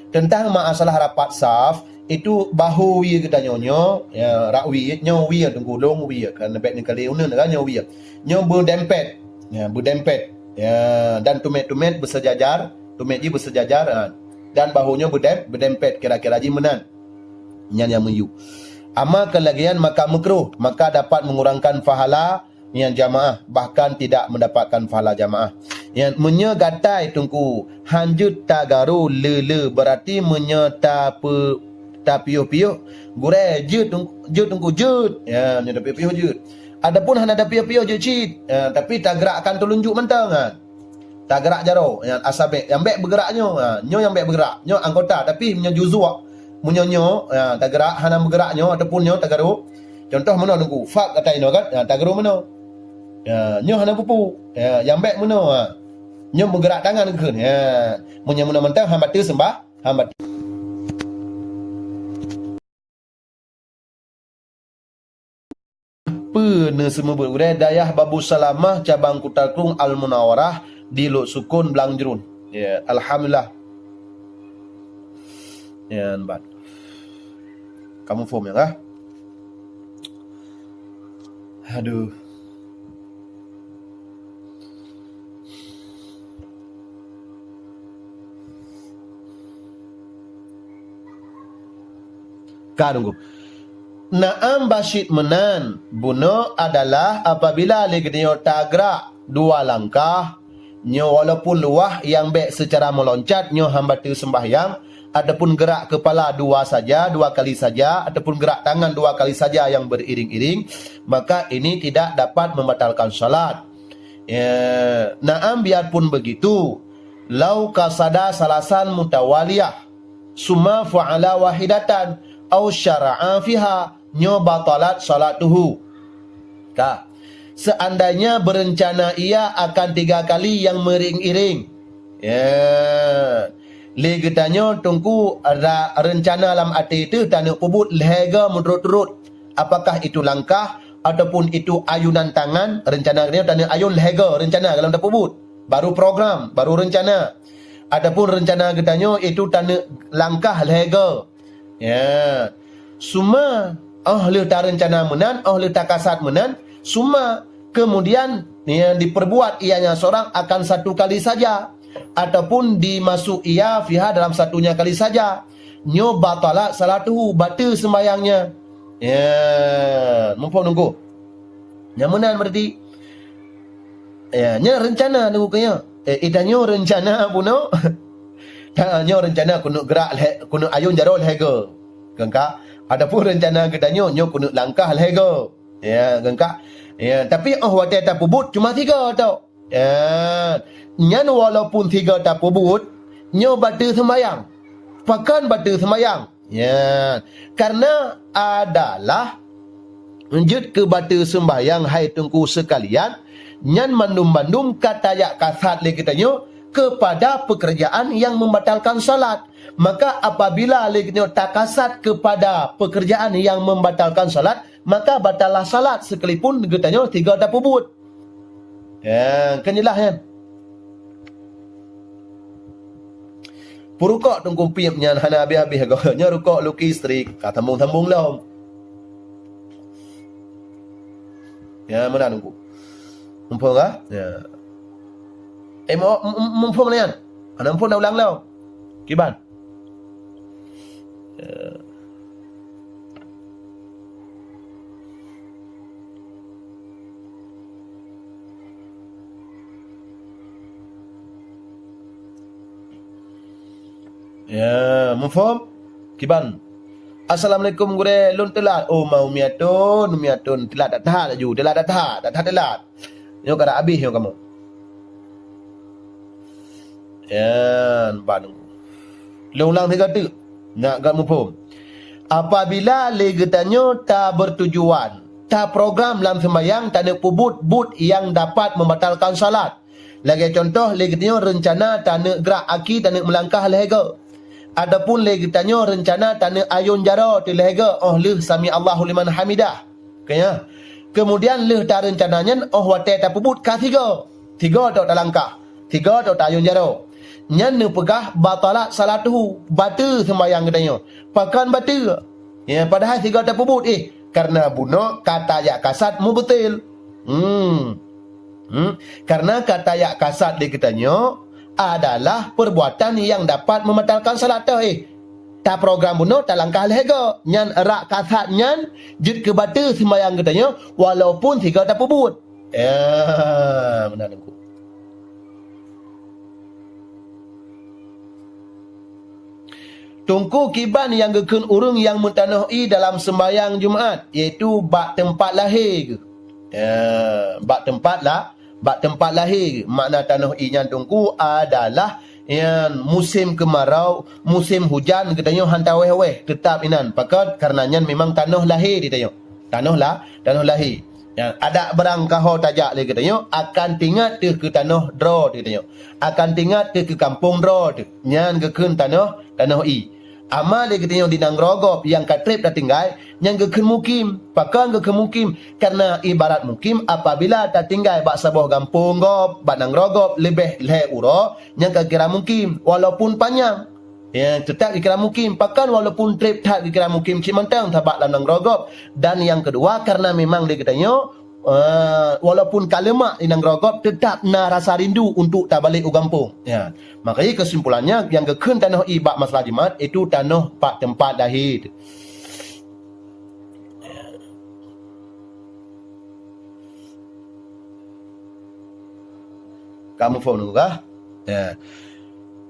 Teuntang masalah rapat saf, itu bahu wie geutanyoe nyoe, ya, rak wie, nyoe wie Teungku, lôn wie, kan bèk neukalon uneun kan nyoe wie. Nyoe beudempet, ya, beudempet, ya, dan tumét-tumét beuseujajar, tumét jih beuseujajar, ha. Dan bahu nyoe beudem-, beudempet kira-kira jih meunan. Nyan nyang meuyue. Amal keulagian maka meukruh, maka dapat mengurangkan pahala nyang jamaah, bahkan tidak mendapatkan pahala jamaah. Nyan meunyoe gata Teungku hán jeuet tagaro le-le, berarti meunyoe tape-, tapiôh-piôh, gurée jeuet Teung-, jeuet Teungku jeuet. Ya, meunyoe tapiôh-piôh jeuet. Adapun hana tapiôh-piôh jeuet cit, ya, tapi tageurakkan teulunjuk mantong, ha. Tageurak jaroe, ya, asabek. Nyang bèk beugeurak nyoe, ha, nyoe nyang bèk beugeurak. Nyoe anggota, tapi meunyoe juzuk, meunyoe nyoe, ya, tageurak, hana beugeurak nyoe ataupun nyoe tagaro. Contoh meunoe Teungku, fak gata inoe kan, ya, tagaro meunoe. Ya, nyoe hana peue-peue. Ya, nyang bèk meunoe, ha. Nyoe meugerak tangan kheun. Ya. Meunyoe meunoe mantong hamba teu seumbah, hamba teu. Peue neuseumeubeuet gurée dayah Babu Salamah cabang Kuta Krueng Al Munawarah di Lhoksukon Blang Jruen. Ya, alhamdulillah. Ya, ban. Kamoe phôn ya kah? Aduh. Ka Teungku. Na'am basit meunan, bunoe adalah apabila lé geutanyoe tagrak dua langkah, nyoe walaupun luwah nyang bèk seucara meuloncat nyoe hamba teu seumbahyang, ataupun geurak keupala dua saja, dua kali saja, ataupun geurak tangan dua kali saja nyang beriring-iring, maka ini tidak dapat membatalkan salat. Ya, na'am, biarpun begitu, lau qasada salasan mutawaliyah, summa fa'ala wahidatan, au syara'a fiha, nyoe batalat salatuhu. Ka. Seandainya berencana ia akan tiga kali nyang meuiring-iring. Ya. Lé geutanyoe Teungku ra-, reuncana lam até teuh taneuk peubuet lhèe go meuturot-turot. Apakah itu langkah ataupun itu ayunan tangan, reuncana geutanyoe taneuk ayun lhèe go reuncana golom tapeubuet. Baru program, baru reuncana. Ataupun reuncana geutanyoe itu taneuk langkah lhèe go. Ya. Summa, óh lheueh tareuncana meunan, óh lheueh takasad meunan, summa Kemudian, yang diperbuat ianya seorang akan satu kali saja, ataupun dimasuk ia fiha dalam satunya kali saja. Nyoe batalat salatuhu, bateue sembahyangnya. Ya, muphom Teungku? Nyang meunan berarti. Ya, nyan rencana Teungku keu nyoe. Eh, ita nyoe rencana bunoe. Ta nyoe rencana keuneuk gerak lhée, keuneuk ayun jaroe lhée go. Keungka. Ataupun rencana geutanyoe, nyoe keuneuk langkah lhée go. Ya, keungka. Ya, tapi óh watée tapeubuet cuma sigoe tok. Ya, nyan walaupun sigoe tapeubuet, nyoe bateue sembahyang. Pakon bateue sembahyang? Ya, karena adalah jeuet keu bateue sembahyang, hai Teungku sekalian, nyan mandum-mandum ka tajak kasat lé geutanyoe kepada pekerjaan yang membatalkan salat. Maka apabila lé geutanyoe takasat kepada pekerjaan yang membatalkan salat, maka batalah salat sekalipun geutanyoe sigoe tapeubuet. Ya, kan jeulaih nyan. Peurukok Teungku Pip nyan hana habéh-habéh goe. Nyoe rukok luki strik, ka sambung-sambung lom. Ya, meunan Teungku. Muphom ka? Ya. Eh, mu-, mu-, mu-, muphom lé nyan? Hana muphom, dah ulang lom. Kiban? Ya. Ya, muphom? Kiban? Assalamualaikum gurée, lôn teulat. Oh, ma Umi Atun, Umi Atun, teulat that-that laju, teulat that-that, that-that teulat. Nyoe ka rab abéh nyoe kamoe. Nyan, ban. Lôn ulang sigoe teuk. Nak gak muphom. Apabila lé geutanyoe tabeurtujuan, taprogram lam seumayang taneuk peubuet buet nyang dapat membatalkan salat. Lagée cuntoh, lé geutanyoe reuncana taneuk grak aki, taneuk meulangkah lhée go. Ataupun lé geutanyoe reuncana taneuk ayun jaroe teuh lhée go óh lheueh sami Allahu liman hamidah. Keu nyan. Keumudian lheueh tareuncana nyan óh watée tapeubuet ka sigoe. Sigoe tok talangkah. Sigoe tok tayun jaroe. Nyan neupeugah batalat salatuhu, bateue seumbahyang geutanyoe. Pakon bateue? Ya, padahai sigoe tapeubuet, eh, kareuna bunoe ka tajak kasat mubtil. Hmm. Hmm. Kareuna ka tajak kasat lé geutanyoe adalah perbuatan nyang dapat membatalkan salat teuh, eh. Taprogram bunoe talangkah lhée go. Nyan rak kasat nyan jeuet keu bateue seumbahyang geutanyoe walaupun sigoe tapeubuet. Ya, meunan Teungku. Teungku, kiban nyang geukheun ureuëng nyang meutanoh ié dalam seumbahyang Jumat, yaitu bak teumpat lahé geuh. Ya, bak teumpat lah, bak teumpat lahé geuh. Makna tanoh ié nyan Teungku adalah nyan musém keumarau, musém hujan geutanyoe hana wéh-wéh, teutab inan. Pakon? Kareuna nyan memang tanoh lahé geutanyoe. Tanoh la-, tanoh lahé. Nyan, adak barangkaho tajak lé geutanyoe, akan teuingat teuh keu tanoh droe teuh geutanyoe. Akan teuingat teuh keu kampông droe teuh. Nyan geukheun tanoh, tanoh ié. Ama lé geutanyoe di nanggroe gob nyang ka treb tatinggai, nyan geukheun mukim. Pakon geukheun mukim? Kareuna ibarat mukim apabila tatinggai bak saboh gampông gob, bak nanggroe gob leubeh lhée uroe, nyan ka kira mukim, walaupun panyang. Ya, teutab geukira mukim. Pakon walaupun treb that geukira mukim cit mantong sabab lam nanggroe gob. Dan nyang keudua, kareuna memang lé geutanyoe, eh, walaupun ka leumak di nanggroe gob, teutab na rasa rindu untuk tabalek u gampông. Ya. Makajih keusimpulannya, nyang geukheun tanoh ié bak masalah Jumat, itu tanoh bak teumpat lahé. Ka muphom Teungku kah? Ya.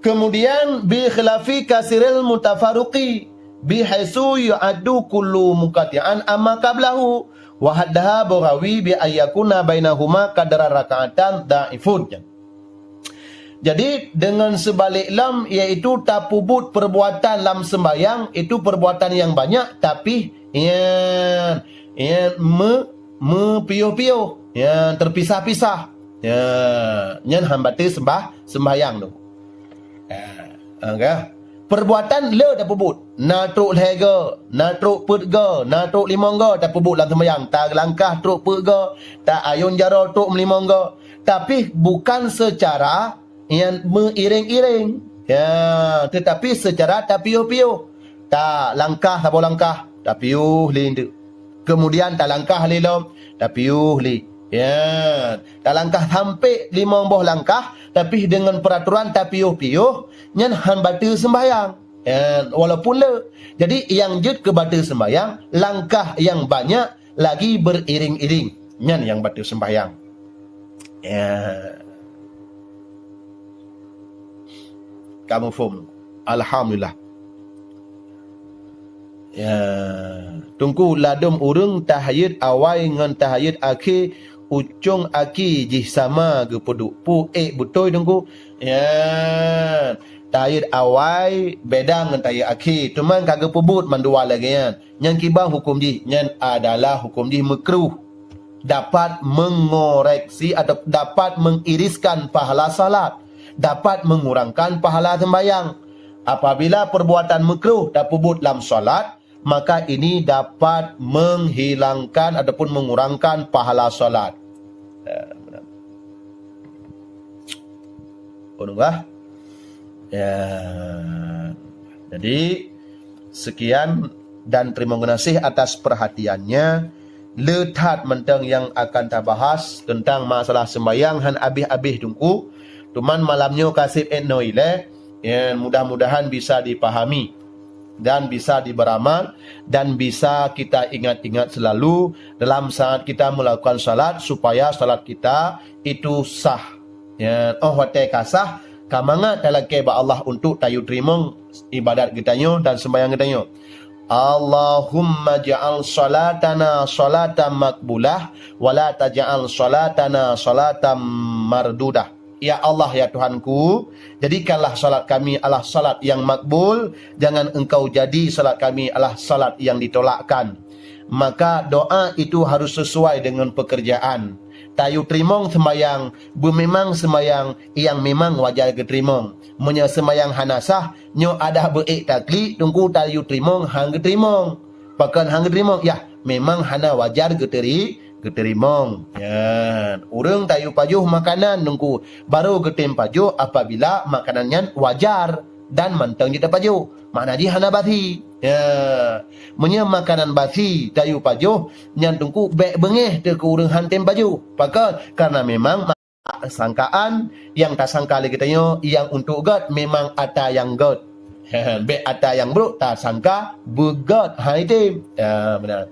Kemudian, bi khilafi kasiril mutafaruqi, bihaitsu yu'addu kullu munqati'an amma qablahu, wa haddaha Baghawi bi ayyakuna bainahuma qadra raka'atan dhaifun. Jadi, dengan seubalik lom, yaitu tapeubuet perbuatan lam seumbahyang, itu perbuatan nyang banyak, tapi, ya, ya, me-, meupiôh-piôh, ya, teupisah-pisah. Ya, nyan han bateue seumbah-, seumbahyang tu. Ya, ha, ka? Perbuatan le tapeubuet. Na trok lhée go, na trok peuet go, na trok limong go tapeubuet lam seumbahyang. Talangkah trok peuet go, ta ayun jaroe trok limong go. Tapi bukan secara nyang meuiréng-iréng. Ya, tetapi secara tapiôh-piôh. Talangkah saboh langkah, tapiôh lé enteuk. Kemudian talangkah lé lom, tapiôh lé. Ya, talangkah sampai limong boh langkah, tapi dengan peraturan tapiôh-piôh, nyan han bateue sembahyang. Ya, walaupun le. Jadi, nyang jeuet keu bateue sembahyang, langkah nyang banyak lagi beriring-iring. Nyan nyang bateue sembahyang. Ya. Ka muphom. Alhamdulillah. Ya, Teungku, ladôm ureuëng tahayeuet awai ngon tahayeuet akhé, ucong akhé jih sama geupeuduek. Peu ék beutôi, Teungku? Ya, tahayeuet awai beda ngon tahayeuet akhé, teuma ka geupeubuet mandua lagée nyan. Nyan kiban huköm jih, nyan adalah huköm jih meukruh. Dapat mengoreksi atau dapat mengiriskan pahala salat, dapat mengurangkan pahala sembahyang. Apabila perbuatan meukruh tapeubuet lam salat, maka ini dapat menghilangkan ataupun mengurangkan pahala salat. Ya, benar. Peunungah. Ya. Jadi, sekian dan terima kasih atas perhatiannya. Le that mantong nyang akan tabahas tentang masalah sembahyang han abéh-abéh, Teungku. Teuma malam nyoe ka seb ék noe ilée, ya, mudah-mudahan bisa dipahami dan bisa diberamal dan bisa kita ingat-ingat selalu dalam saat kita melakukan salat, supaya salat kita itu sah. Ya, óh watée ka sah, ka mangat talakée bak Allah untuk tayue teurimong ibadat geutanyoe dan sembahyang geutanyoe. Allahumma ja'al salatana salatan maqbulah, wa la taj'al salatana salatan mardudah. Ya Allah, ya Tuhanku, jadikanlah salat kami adalah salat yang makbul, jangan Engkau jadi salat kami adalah salat yang ditolakkan. Maka doa itu harus sesuai dengan pekerjaan. Tayue teurimong sembahyang, beumemang sembahyang nyang memang wajar geuteurimong. Meunyoe sembahyang hana sah, nyoe adak beu ék taklik, Teungku, tayue teurimong han geuteurimong. Pakon han geuteurimong? Yah, memang hana wajar geuteuri-, geuteurimong. Nyan, ureuëng tayue pajoh makanan, Teungku, baru geutem pajoh apabila makanan nyan wajar dan mantong jeuet tapajoh. Makna jih hana basi. Ya. Meunyoe makanan basi tayue pajoh, nyan Teungku bék beungéh teuh keu ureuëng han tem pajoh. Pakon? Karena memang sangkaan nyang tasangka lé geutanyoe nyang untuk gét memang atra nyang gét. Bék atra nyang brok tasangka beugét. Hai tem. Ya, beuna.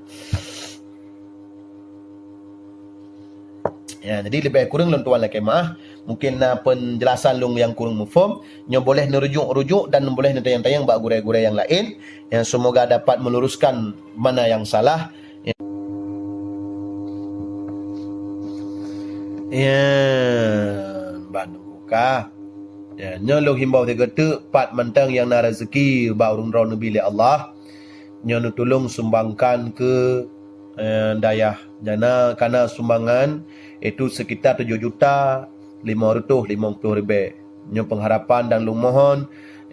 Ya, jadi leubeh kureueng lôn tuan lakée meuáh. Mungkin na penjelasan lôn nyang kureueng muphom. Nyoe boleh neurujuk-rujuk dan boleh neutanyong-tanyong bak gurée-gurée nyang laén. Ya, semoga dapat meluruskan mana nyang salah. Ya. Ya, ban buka. Ya, nyoe lôn himbau sigoe teuk, pat mantong nyang na rezeki bak ureuëng droe neubi lé Allah. Nyoe neutulông sumbangkan keu, eh, dayah. Jana kana sumbangan, itu sekitar tujoh juta lima ratus limong ploh ribée. Nyoe pengharapan dan lôn mohon,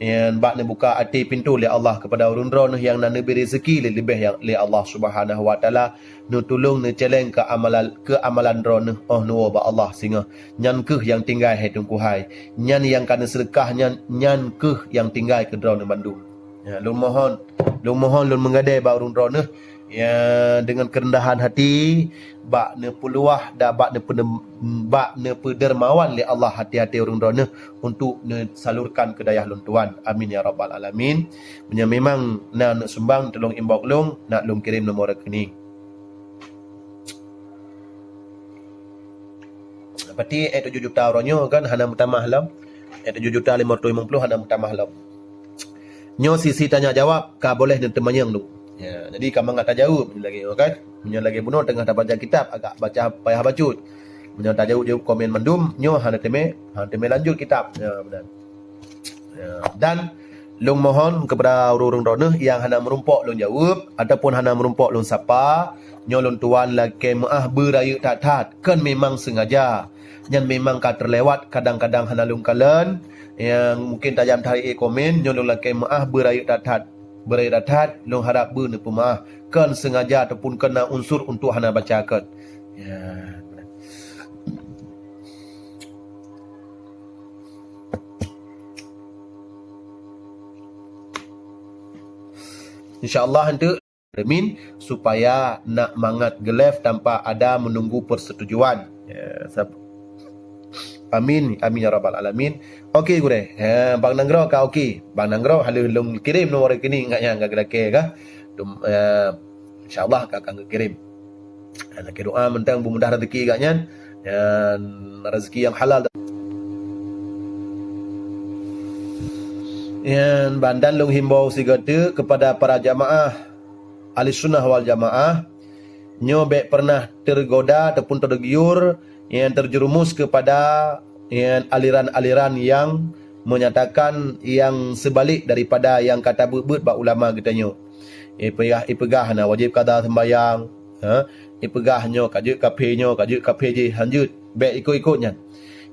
eh, bak neubuka até pintoe lé Allah kepada ureuëng droe neuh nyang na neubi rezeki lé leubeh nyang lé Allah Subhanahu wa Taala, neutulông neucaleng keu amalan, keu amalan droe neuh óh neuwoe bak Allah singoh. Nyan kheueh nyang tinggai hai Teungku hai. Nyan nyang ka neuseudeukah nyan, nyan kheueh nyang tinggai keu droe neuh bandum. Ya, lôn mohon, lôn mohon, lôn meugadée bak ureuëng droe neuh, ya, dengan kerendahan hati, bak neupeuluwah dan bak neupeudem-, bak neupeudermawan lé Allah hati-hati ureuëng droe neuh untuk neusalurkan keu dayah lôn tuan. Amin ya rabbal alamin. Meunyoe memang na neuk sumbang, tulông inbox lôn, nak lôn kirém nomor rekening. Berarti, eh, tujoh juta uroe nyoe kan hana meutamah lom. Eh, tujoh juta lima ratus limong puluh hana meutamah lom. Nyoe sisi tanya jawab ka boleh neuteumanyong tu. Ya, jadi ka mangat tajaweueb lagée nyoe kan. Meunyoe lagée bunoe teungoh tabaca kitab agak baca payah bacut. Meunyoe tajaweueb-jaweueb komen mandum, nyoe hana teumé, hana teumé lanjut kitab. Ya, beuna. Ya, dan lôn mohon kepada ureuëng-ureuëng droeneuh nyang hana meurumpok lôn jaweueb ataupun hana meurumpok lôn sapa, nyoe lôn tuan lakée meuáh beurayeuk that-that, kon memang sengaja. Nyan memang ka terlewat, kadang-kadang hana lôn kalon. Nyang mungkin tajam tahi komen, nyoe lôn lakée meuáh beurayeuk that-that. Beurayeuk that-that, lôn harab beuneupeumeuáh. Kon sengaja ataupun kon na unsur untuk hana baca kot. Ya. Insya Allah, enteuk Amin, supaya nak mangat geulèf tanpa ada menunggu persetujuan. Ya, sab-, amin, amin ya rabbal alamin. Oke, Gurèe. Ya, Bang Nanggroe ka oke. Bang Nanggroe hana lôn kirim nomor rekening gobnyan ka geulakèe ka. Dum-, ya, insya Allah ka akan geukirém. Lakèe doa mantong beumudah rezeki gobnyan. Dan rezeki nyang halal. Nyan, ban dan lôn himbau sigoe teuk kepada para jamaah Ahli Sunnah wal Jamaah, nyoe bèk pernah tergoda ataupun tergiur nyang terjerumus kepada nyang aliran-aliran yang menyatakan yang sebalik daripada yang ka tabeuet-beuet bak ulama geutanyoe. Ipeugah, ipeugah hana wajéb kada seumbahyang, ha? Ipeugah nyoe ka jeuet kafé, nyoe ka jeuet kafé jih, hanjeuet. Bèk ikot-ikot nyan.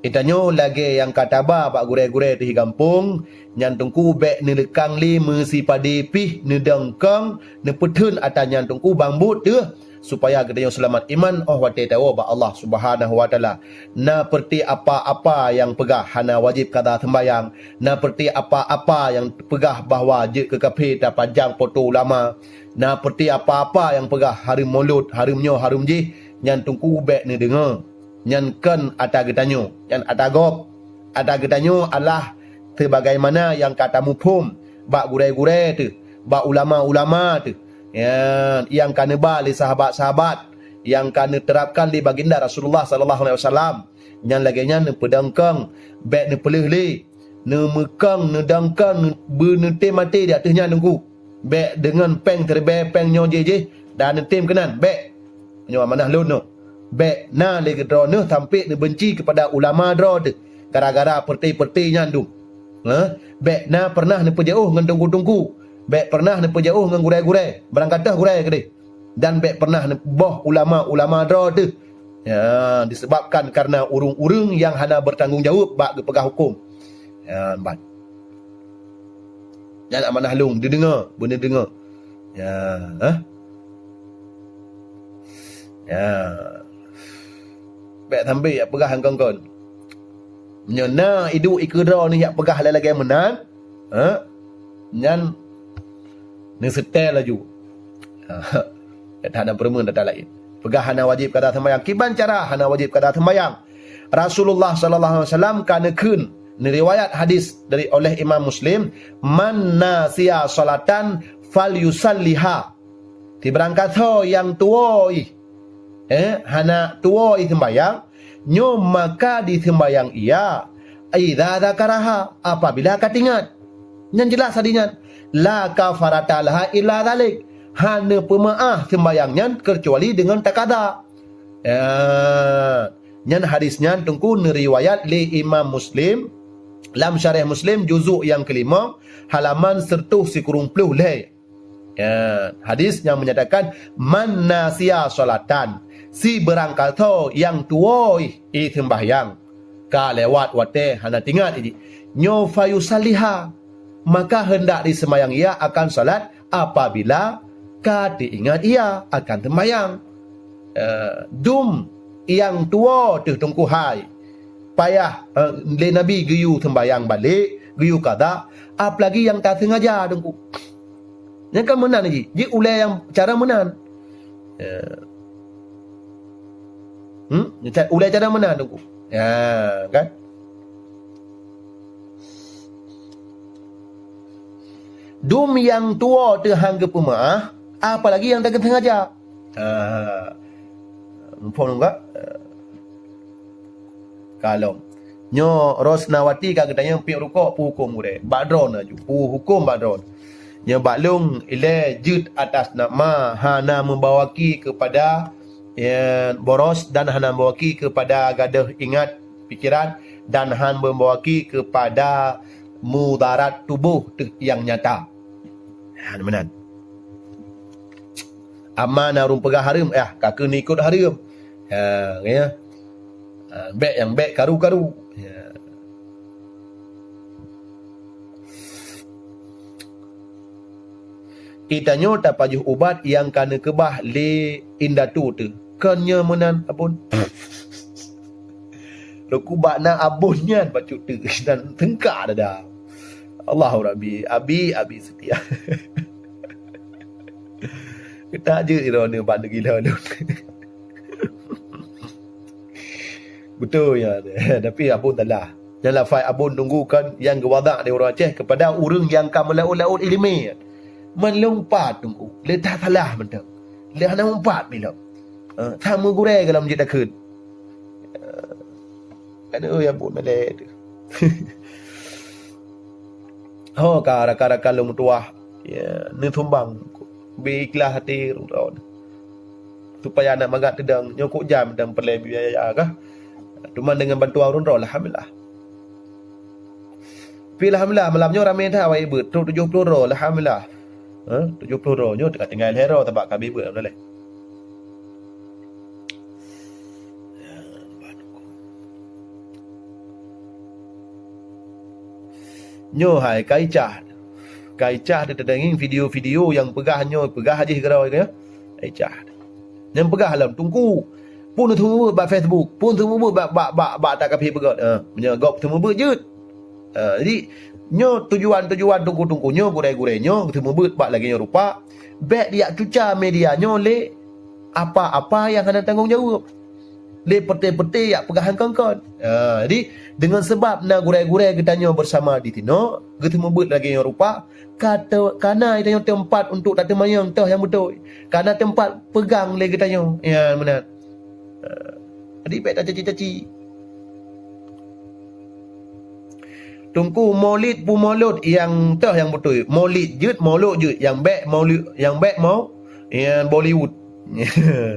Geutanyoe lagèe nyang ka taba bak gurèe-gurèe teuh gampông, nyan teungku bèk neuleukang lé meusipadé pih neudongkong, neupeutheun atra nyan teungku bang buet teuh, supaya geutanyoe seulamat iman óh watèe tawoe bak Allah Subhanahu wa Taala. Na peureuté apa-apa nyang peugah hana wajéb kada seumbahyang, na peureuté apa-apa nyang peugah bahwa jeuet keu kafé tapajang poto ulama, na peureuté apa-apa nyang peugah hareuem mulod, hareuem nyoe, hareuem jih, nyan teungku bèk neudeungoe. Nyan kon atra geutanyoe, nyan atra gob. Atra geutanyoe adalah sebagaimana nyang ka tamuphom bak gurèe-gurèe teuh, bak ulama-ulama teuh, ya, nyang ka neuba lé sahabat-sahabat, nyang ka neuterapkan lé Baginda Rasulullah sallallahu alaihi wasallam. Nyan lagèe nyan neupeudongkong, bèk neupeuleueh lé, neumeukong, neudongkong, beuneutém maté di ateueh nyan teungku. Bèk deungon péng siribèe, péng nyoe jih-jih, dan neutem keunan. Bèk. Nyoe amanah lôn nyoe. Bèk na lé keudroe neuh sampoe neubeunci keupada ulama droe teuh gara-gara peureuté-peureuté nyan dum. Heh? Bèk na peureunah neupeujeuôh ngon teungku-teungku. Bèk peureunah neupeujeuôh ngon gurèe-gurèe. Barangkatoh gurèe keudeh. Dan bèk peureunah neuboh ulama-ulama droe teuh. Ya, disebabkan karena ureuëng-ureuëng nyang hana bertanggung jawab bak geupeugah huköm. Ya, ban. Nyan amanah lôn, dideungoe, beuneudeungoe. Ya, ha? Ya. Bèk sampoe jak peugah ngon kon-kon. Meunyoe na iduek ikeue droe neuh jak peugah lagèe meunan, ha? Nyan neuseutée laju. Ha. That hana peureumeun atra laén. Peugah hana wajéb kada seumbahyang. Kiban cara hana wajéb kada seumbahyang? Rasulullah sallallahu alaihi wasallam ka neukheun, neuriwayat hadis dari oleh Imam Muslim, "Man nasiya salatan falyusalliha." Sibarangkasoe nyang tuwoe, eh, hana tuwoe seumbahyang, nyoe maka diseumbahyang ia, idza dzakaraha, apabila ka teuingat. Nyan jeulaih tadi nyan, la kafarata laha illa dzalik, hana peumeuáh seumbahyang nyan keucuali deungon takada. Ya, nyan hadis nyan teungku neuriwayat lé Imam Muslim lam Syarah Muslim juzuk nyang keulimong, halaman seratus sikureueng ploh lhèe. Ya, hadis nyang menyatakan, "Man nasiya salatan," sibarangkasoe nyang tuwoe i seumbahyang, ka lewat watée hana teuingat jih, nyoe fayusalliha, maka hendak diseumbahyang ia akan salat apabila ka teuingat ia akan seumbahyang. Eh, dum nyang tuwoe teuh teungku hai, payah, eh, lé Nabi geuyue seumbahyang balek, geuyue kada, apalagi nyang taseungaja teungku. Nyan kan meunan jih. Jih ulée nyang cara meunan. Ya. Hmm? Ca-, ulée cara meunan teungku. Ya, kan? Dum nyang tuwoe teuh han geupeumeuáh, apalagi nyang taseungaja. Ha. Muphom ka? Kalom. Nyoe Rosnawati ka geutanyong piep rukok peu huköm gurée. Bak droeneuh aju. Peu huköm bak droeneuh. Nyoe bak lôn ilée jeuet atas nama hana membawaki kepada, ya, boros dan hana membawaki kepada gadoh ingat pikiran dan hana membawaki kepada mudarat tuboh teuh nyang nyata. Ha, meunan. Ama na ureuëng peugah hareuem, eh, ka keuneuk ikot hareuem. Ha, ya. Ha, bék nyang bék karu-karu. Ya. Geutanyoe tapajoh ubat nyang ka neukeubah lé indatu teuh. Kon nyoe meunan, Abon. Lôn kubah na Abon nyan bacut teuh dan teungka dada. Allahu Rabbi, Abi, Abi seutia. Tak jeuet droeneuh ban gila lôn. Beutôi nyan. Tapi Abon salah. Nyan lafai Abon Teungku kon nyang geuwadak di ureuëng Aceh keupada ureuëng nyang ka meulaôt-laôt iéleumé. Man lôn pat Teungku, lé that salah mantong. Lé hana meupat bilom. Ha, that meugurée gohlom jeuet takheun. Aduh, ya ampun, malée tu. Ho ka rakan-rakan lôn meutuwah, ya, neusumbang. Beu ikhlas até ureuëng droe. Supaya aneuk mangat teudong, nyoe kok jam dan peureulée biaya kah? Teuma deungon bantuan ureuëng droe, alhamdulillah. Tapi alhamdulillah, malam nyoe ramé that awak beuet, trok tujoh ploh droe, alhamdulillah. Ha? Tujoh ploh droe, nyoe teuka tinggai lhée droe, sabab ka abéh beuet, alhamdulillah. Nyoe hai, ka icah. Ka icah teudeungi video-video nyang peugah nyoe, peugah jih keudroe nyoe. Ka icah. Nyang peugah lom, Teungku, pun seumeubeuet bak Facebook, pun seumeubeuet bak, bak, bak, bak takafé beugöt. Ha, meunyoe gob seumeubeuet jeuet. Ha, jadi, nyoe tujuan-tujuan Teungku-teungku nyoe, gurée-gurée nyoe, seumeubeuet bak lagée nyoe rupa, bék dijak cuca media nyoe lé apa-apa nyang hana tanggong jaweueb. Lé peuté-peuté jak peugah kon-kon. Ha, jadi, deungon sabab na gurée-gurée geutanyoe beusama di tinoe, geuseumeubeuet lagée nyoe rupa, ka te-, ka na geutanyoe teumpat untuk tateumanyong toh nyang beutôi. Ka na teumpat peugang lé geutanyoe. Ya, meunan. Ha, jadi bék tacaci-caci. Teungku, Maulid peue Maulud nyang toh nyang beutôi? Maulid jeuet, Maulud jeuet. Nyang bék Maulid, nyang bék mau, nyang Bollywood.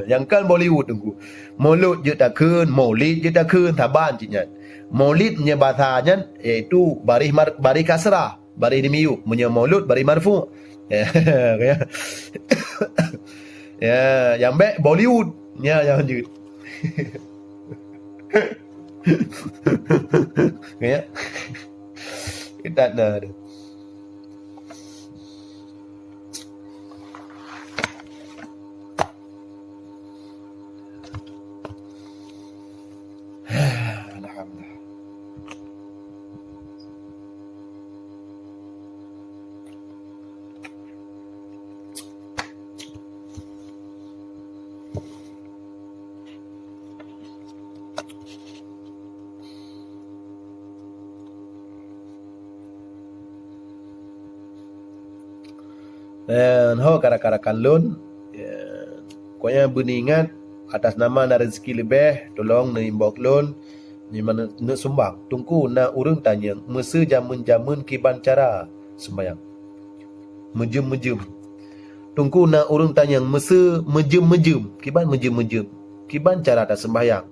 Nyang kon Bollywood Teungku. Maulud jeuet takheun, Maulid jeuet takheun, saban cit nyan. Maulid meunyoe basa nyan, yaitu baréh mar-, baréh kasrah, baréh dimiyueb. Meunyoe Maulud, baréh marfu'. Ya, nyang bék Bollywood. Nya nyang jeuet. Ya. That na tu. Alhamdulillah. Dan ho ka rakan-rakan lôn, ya, pokoknya beuneuingat, atas nama na rezeki leubeh, tolong neu-inbox lôn, nyoe neuk sumbang. Teungku, na ureuëng tanyong, meuseu jameun-jameun kiban cara seumbahyang? Meujeuem-meujeuem. Teungku, na ureuëng tanyong, meuseu meujeuem-meujeuem. Kiban meujeuem-meujeuem? Kiban cara taseumbahyang?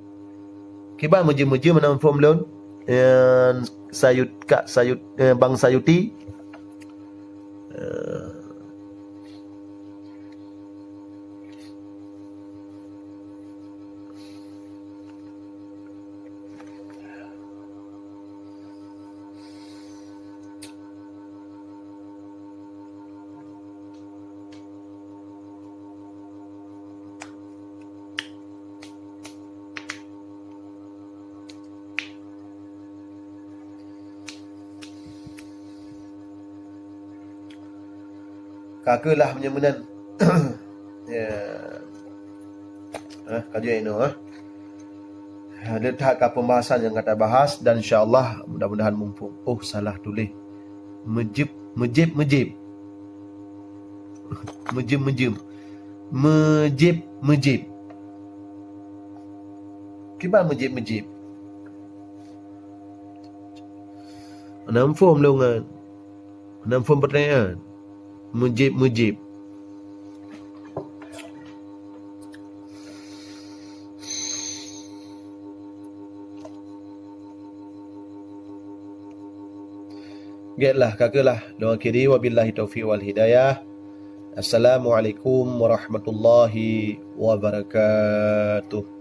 Kiban meujeuem-meujeuem, na muphom lôn? Nyan Sayut, Kak Sayut, eh, Bang Sayuti. Eh, Ka keuh lah meunyoe meunan. Ya. Eh, ka jeuet inoe, eh. Ada that ka pembahasan nyang ka tabahas dan insya Allah mudah-mudahan muphom. Oh, salah tuléh. Meujeuem, meujeuem, meujeuem. Meujeuem, meujeuem. Meujeuem, meujeuem. Kiban meujeuem, meujeuem? Na muphom lôn nyan. Na muphom peutanyaan? Meujeuem, meujeuem. Gét lah, ka keuh lah. Lôn akhiri, wabillahi taufiq wal hidayah. Assalamualaikum warahmatullahi wabarakatuh.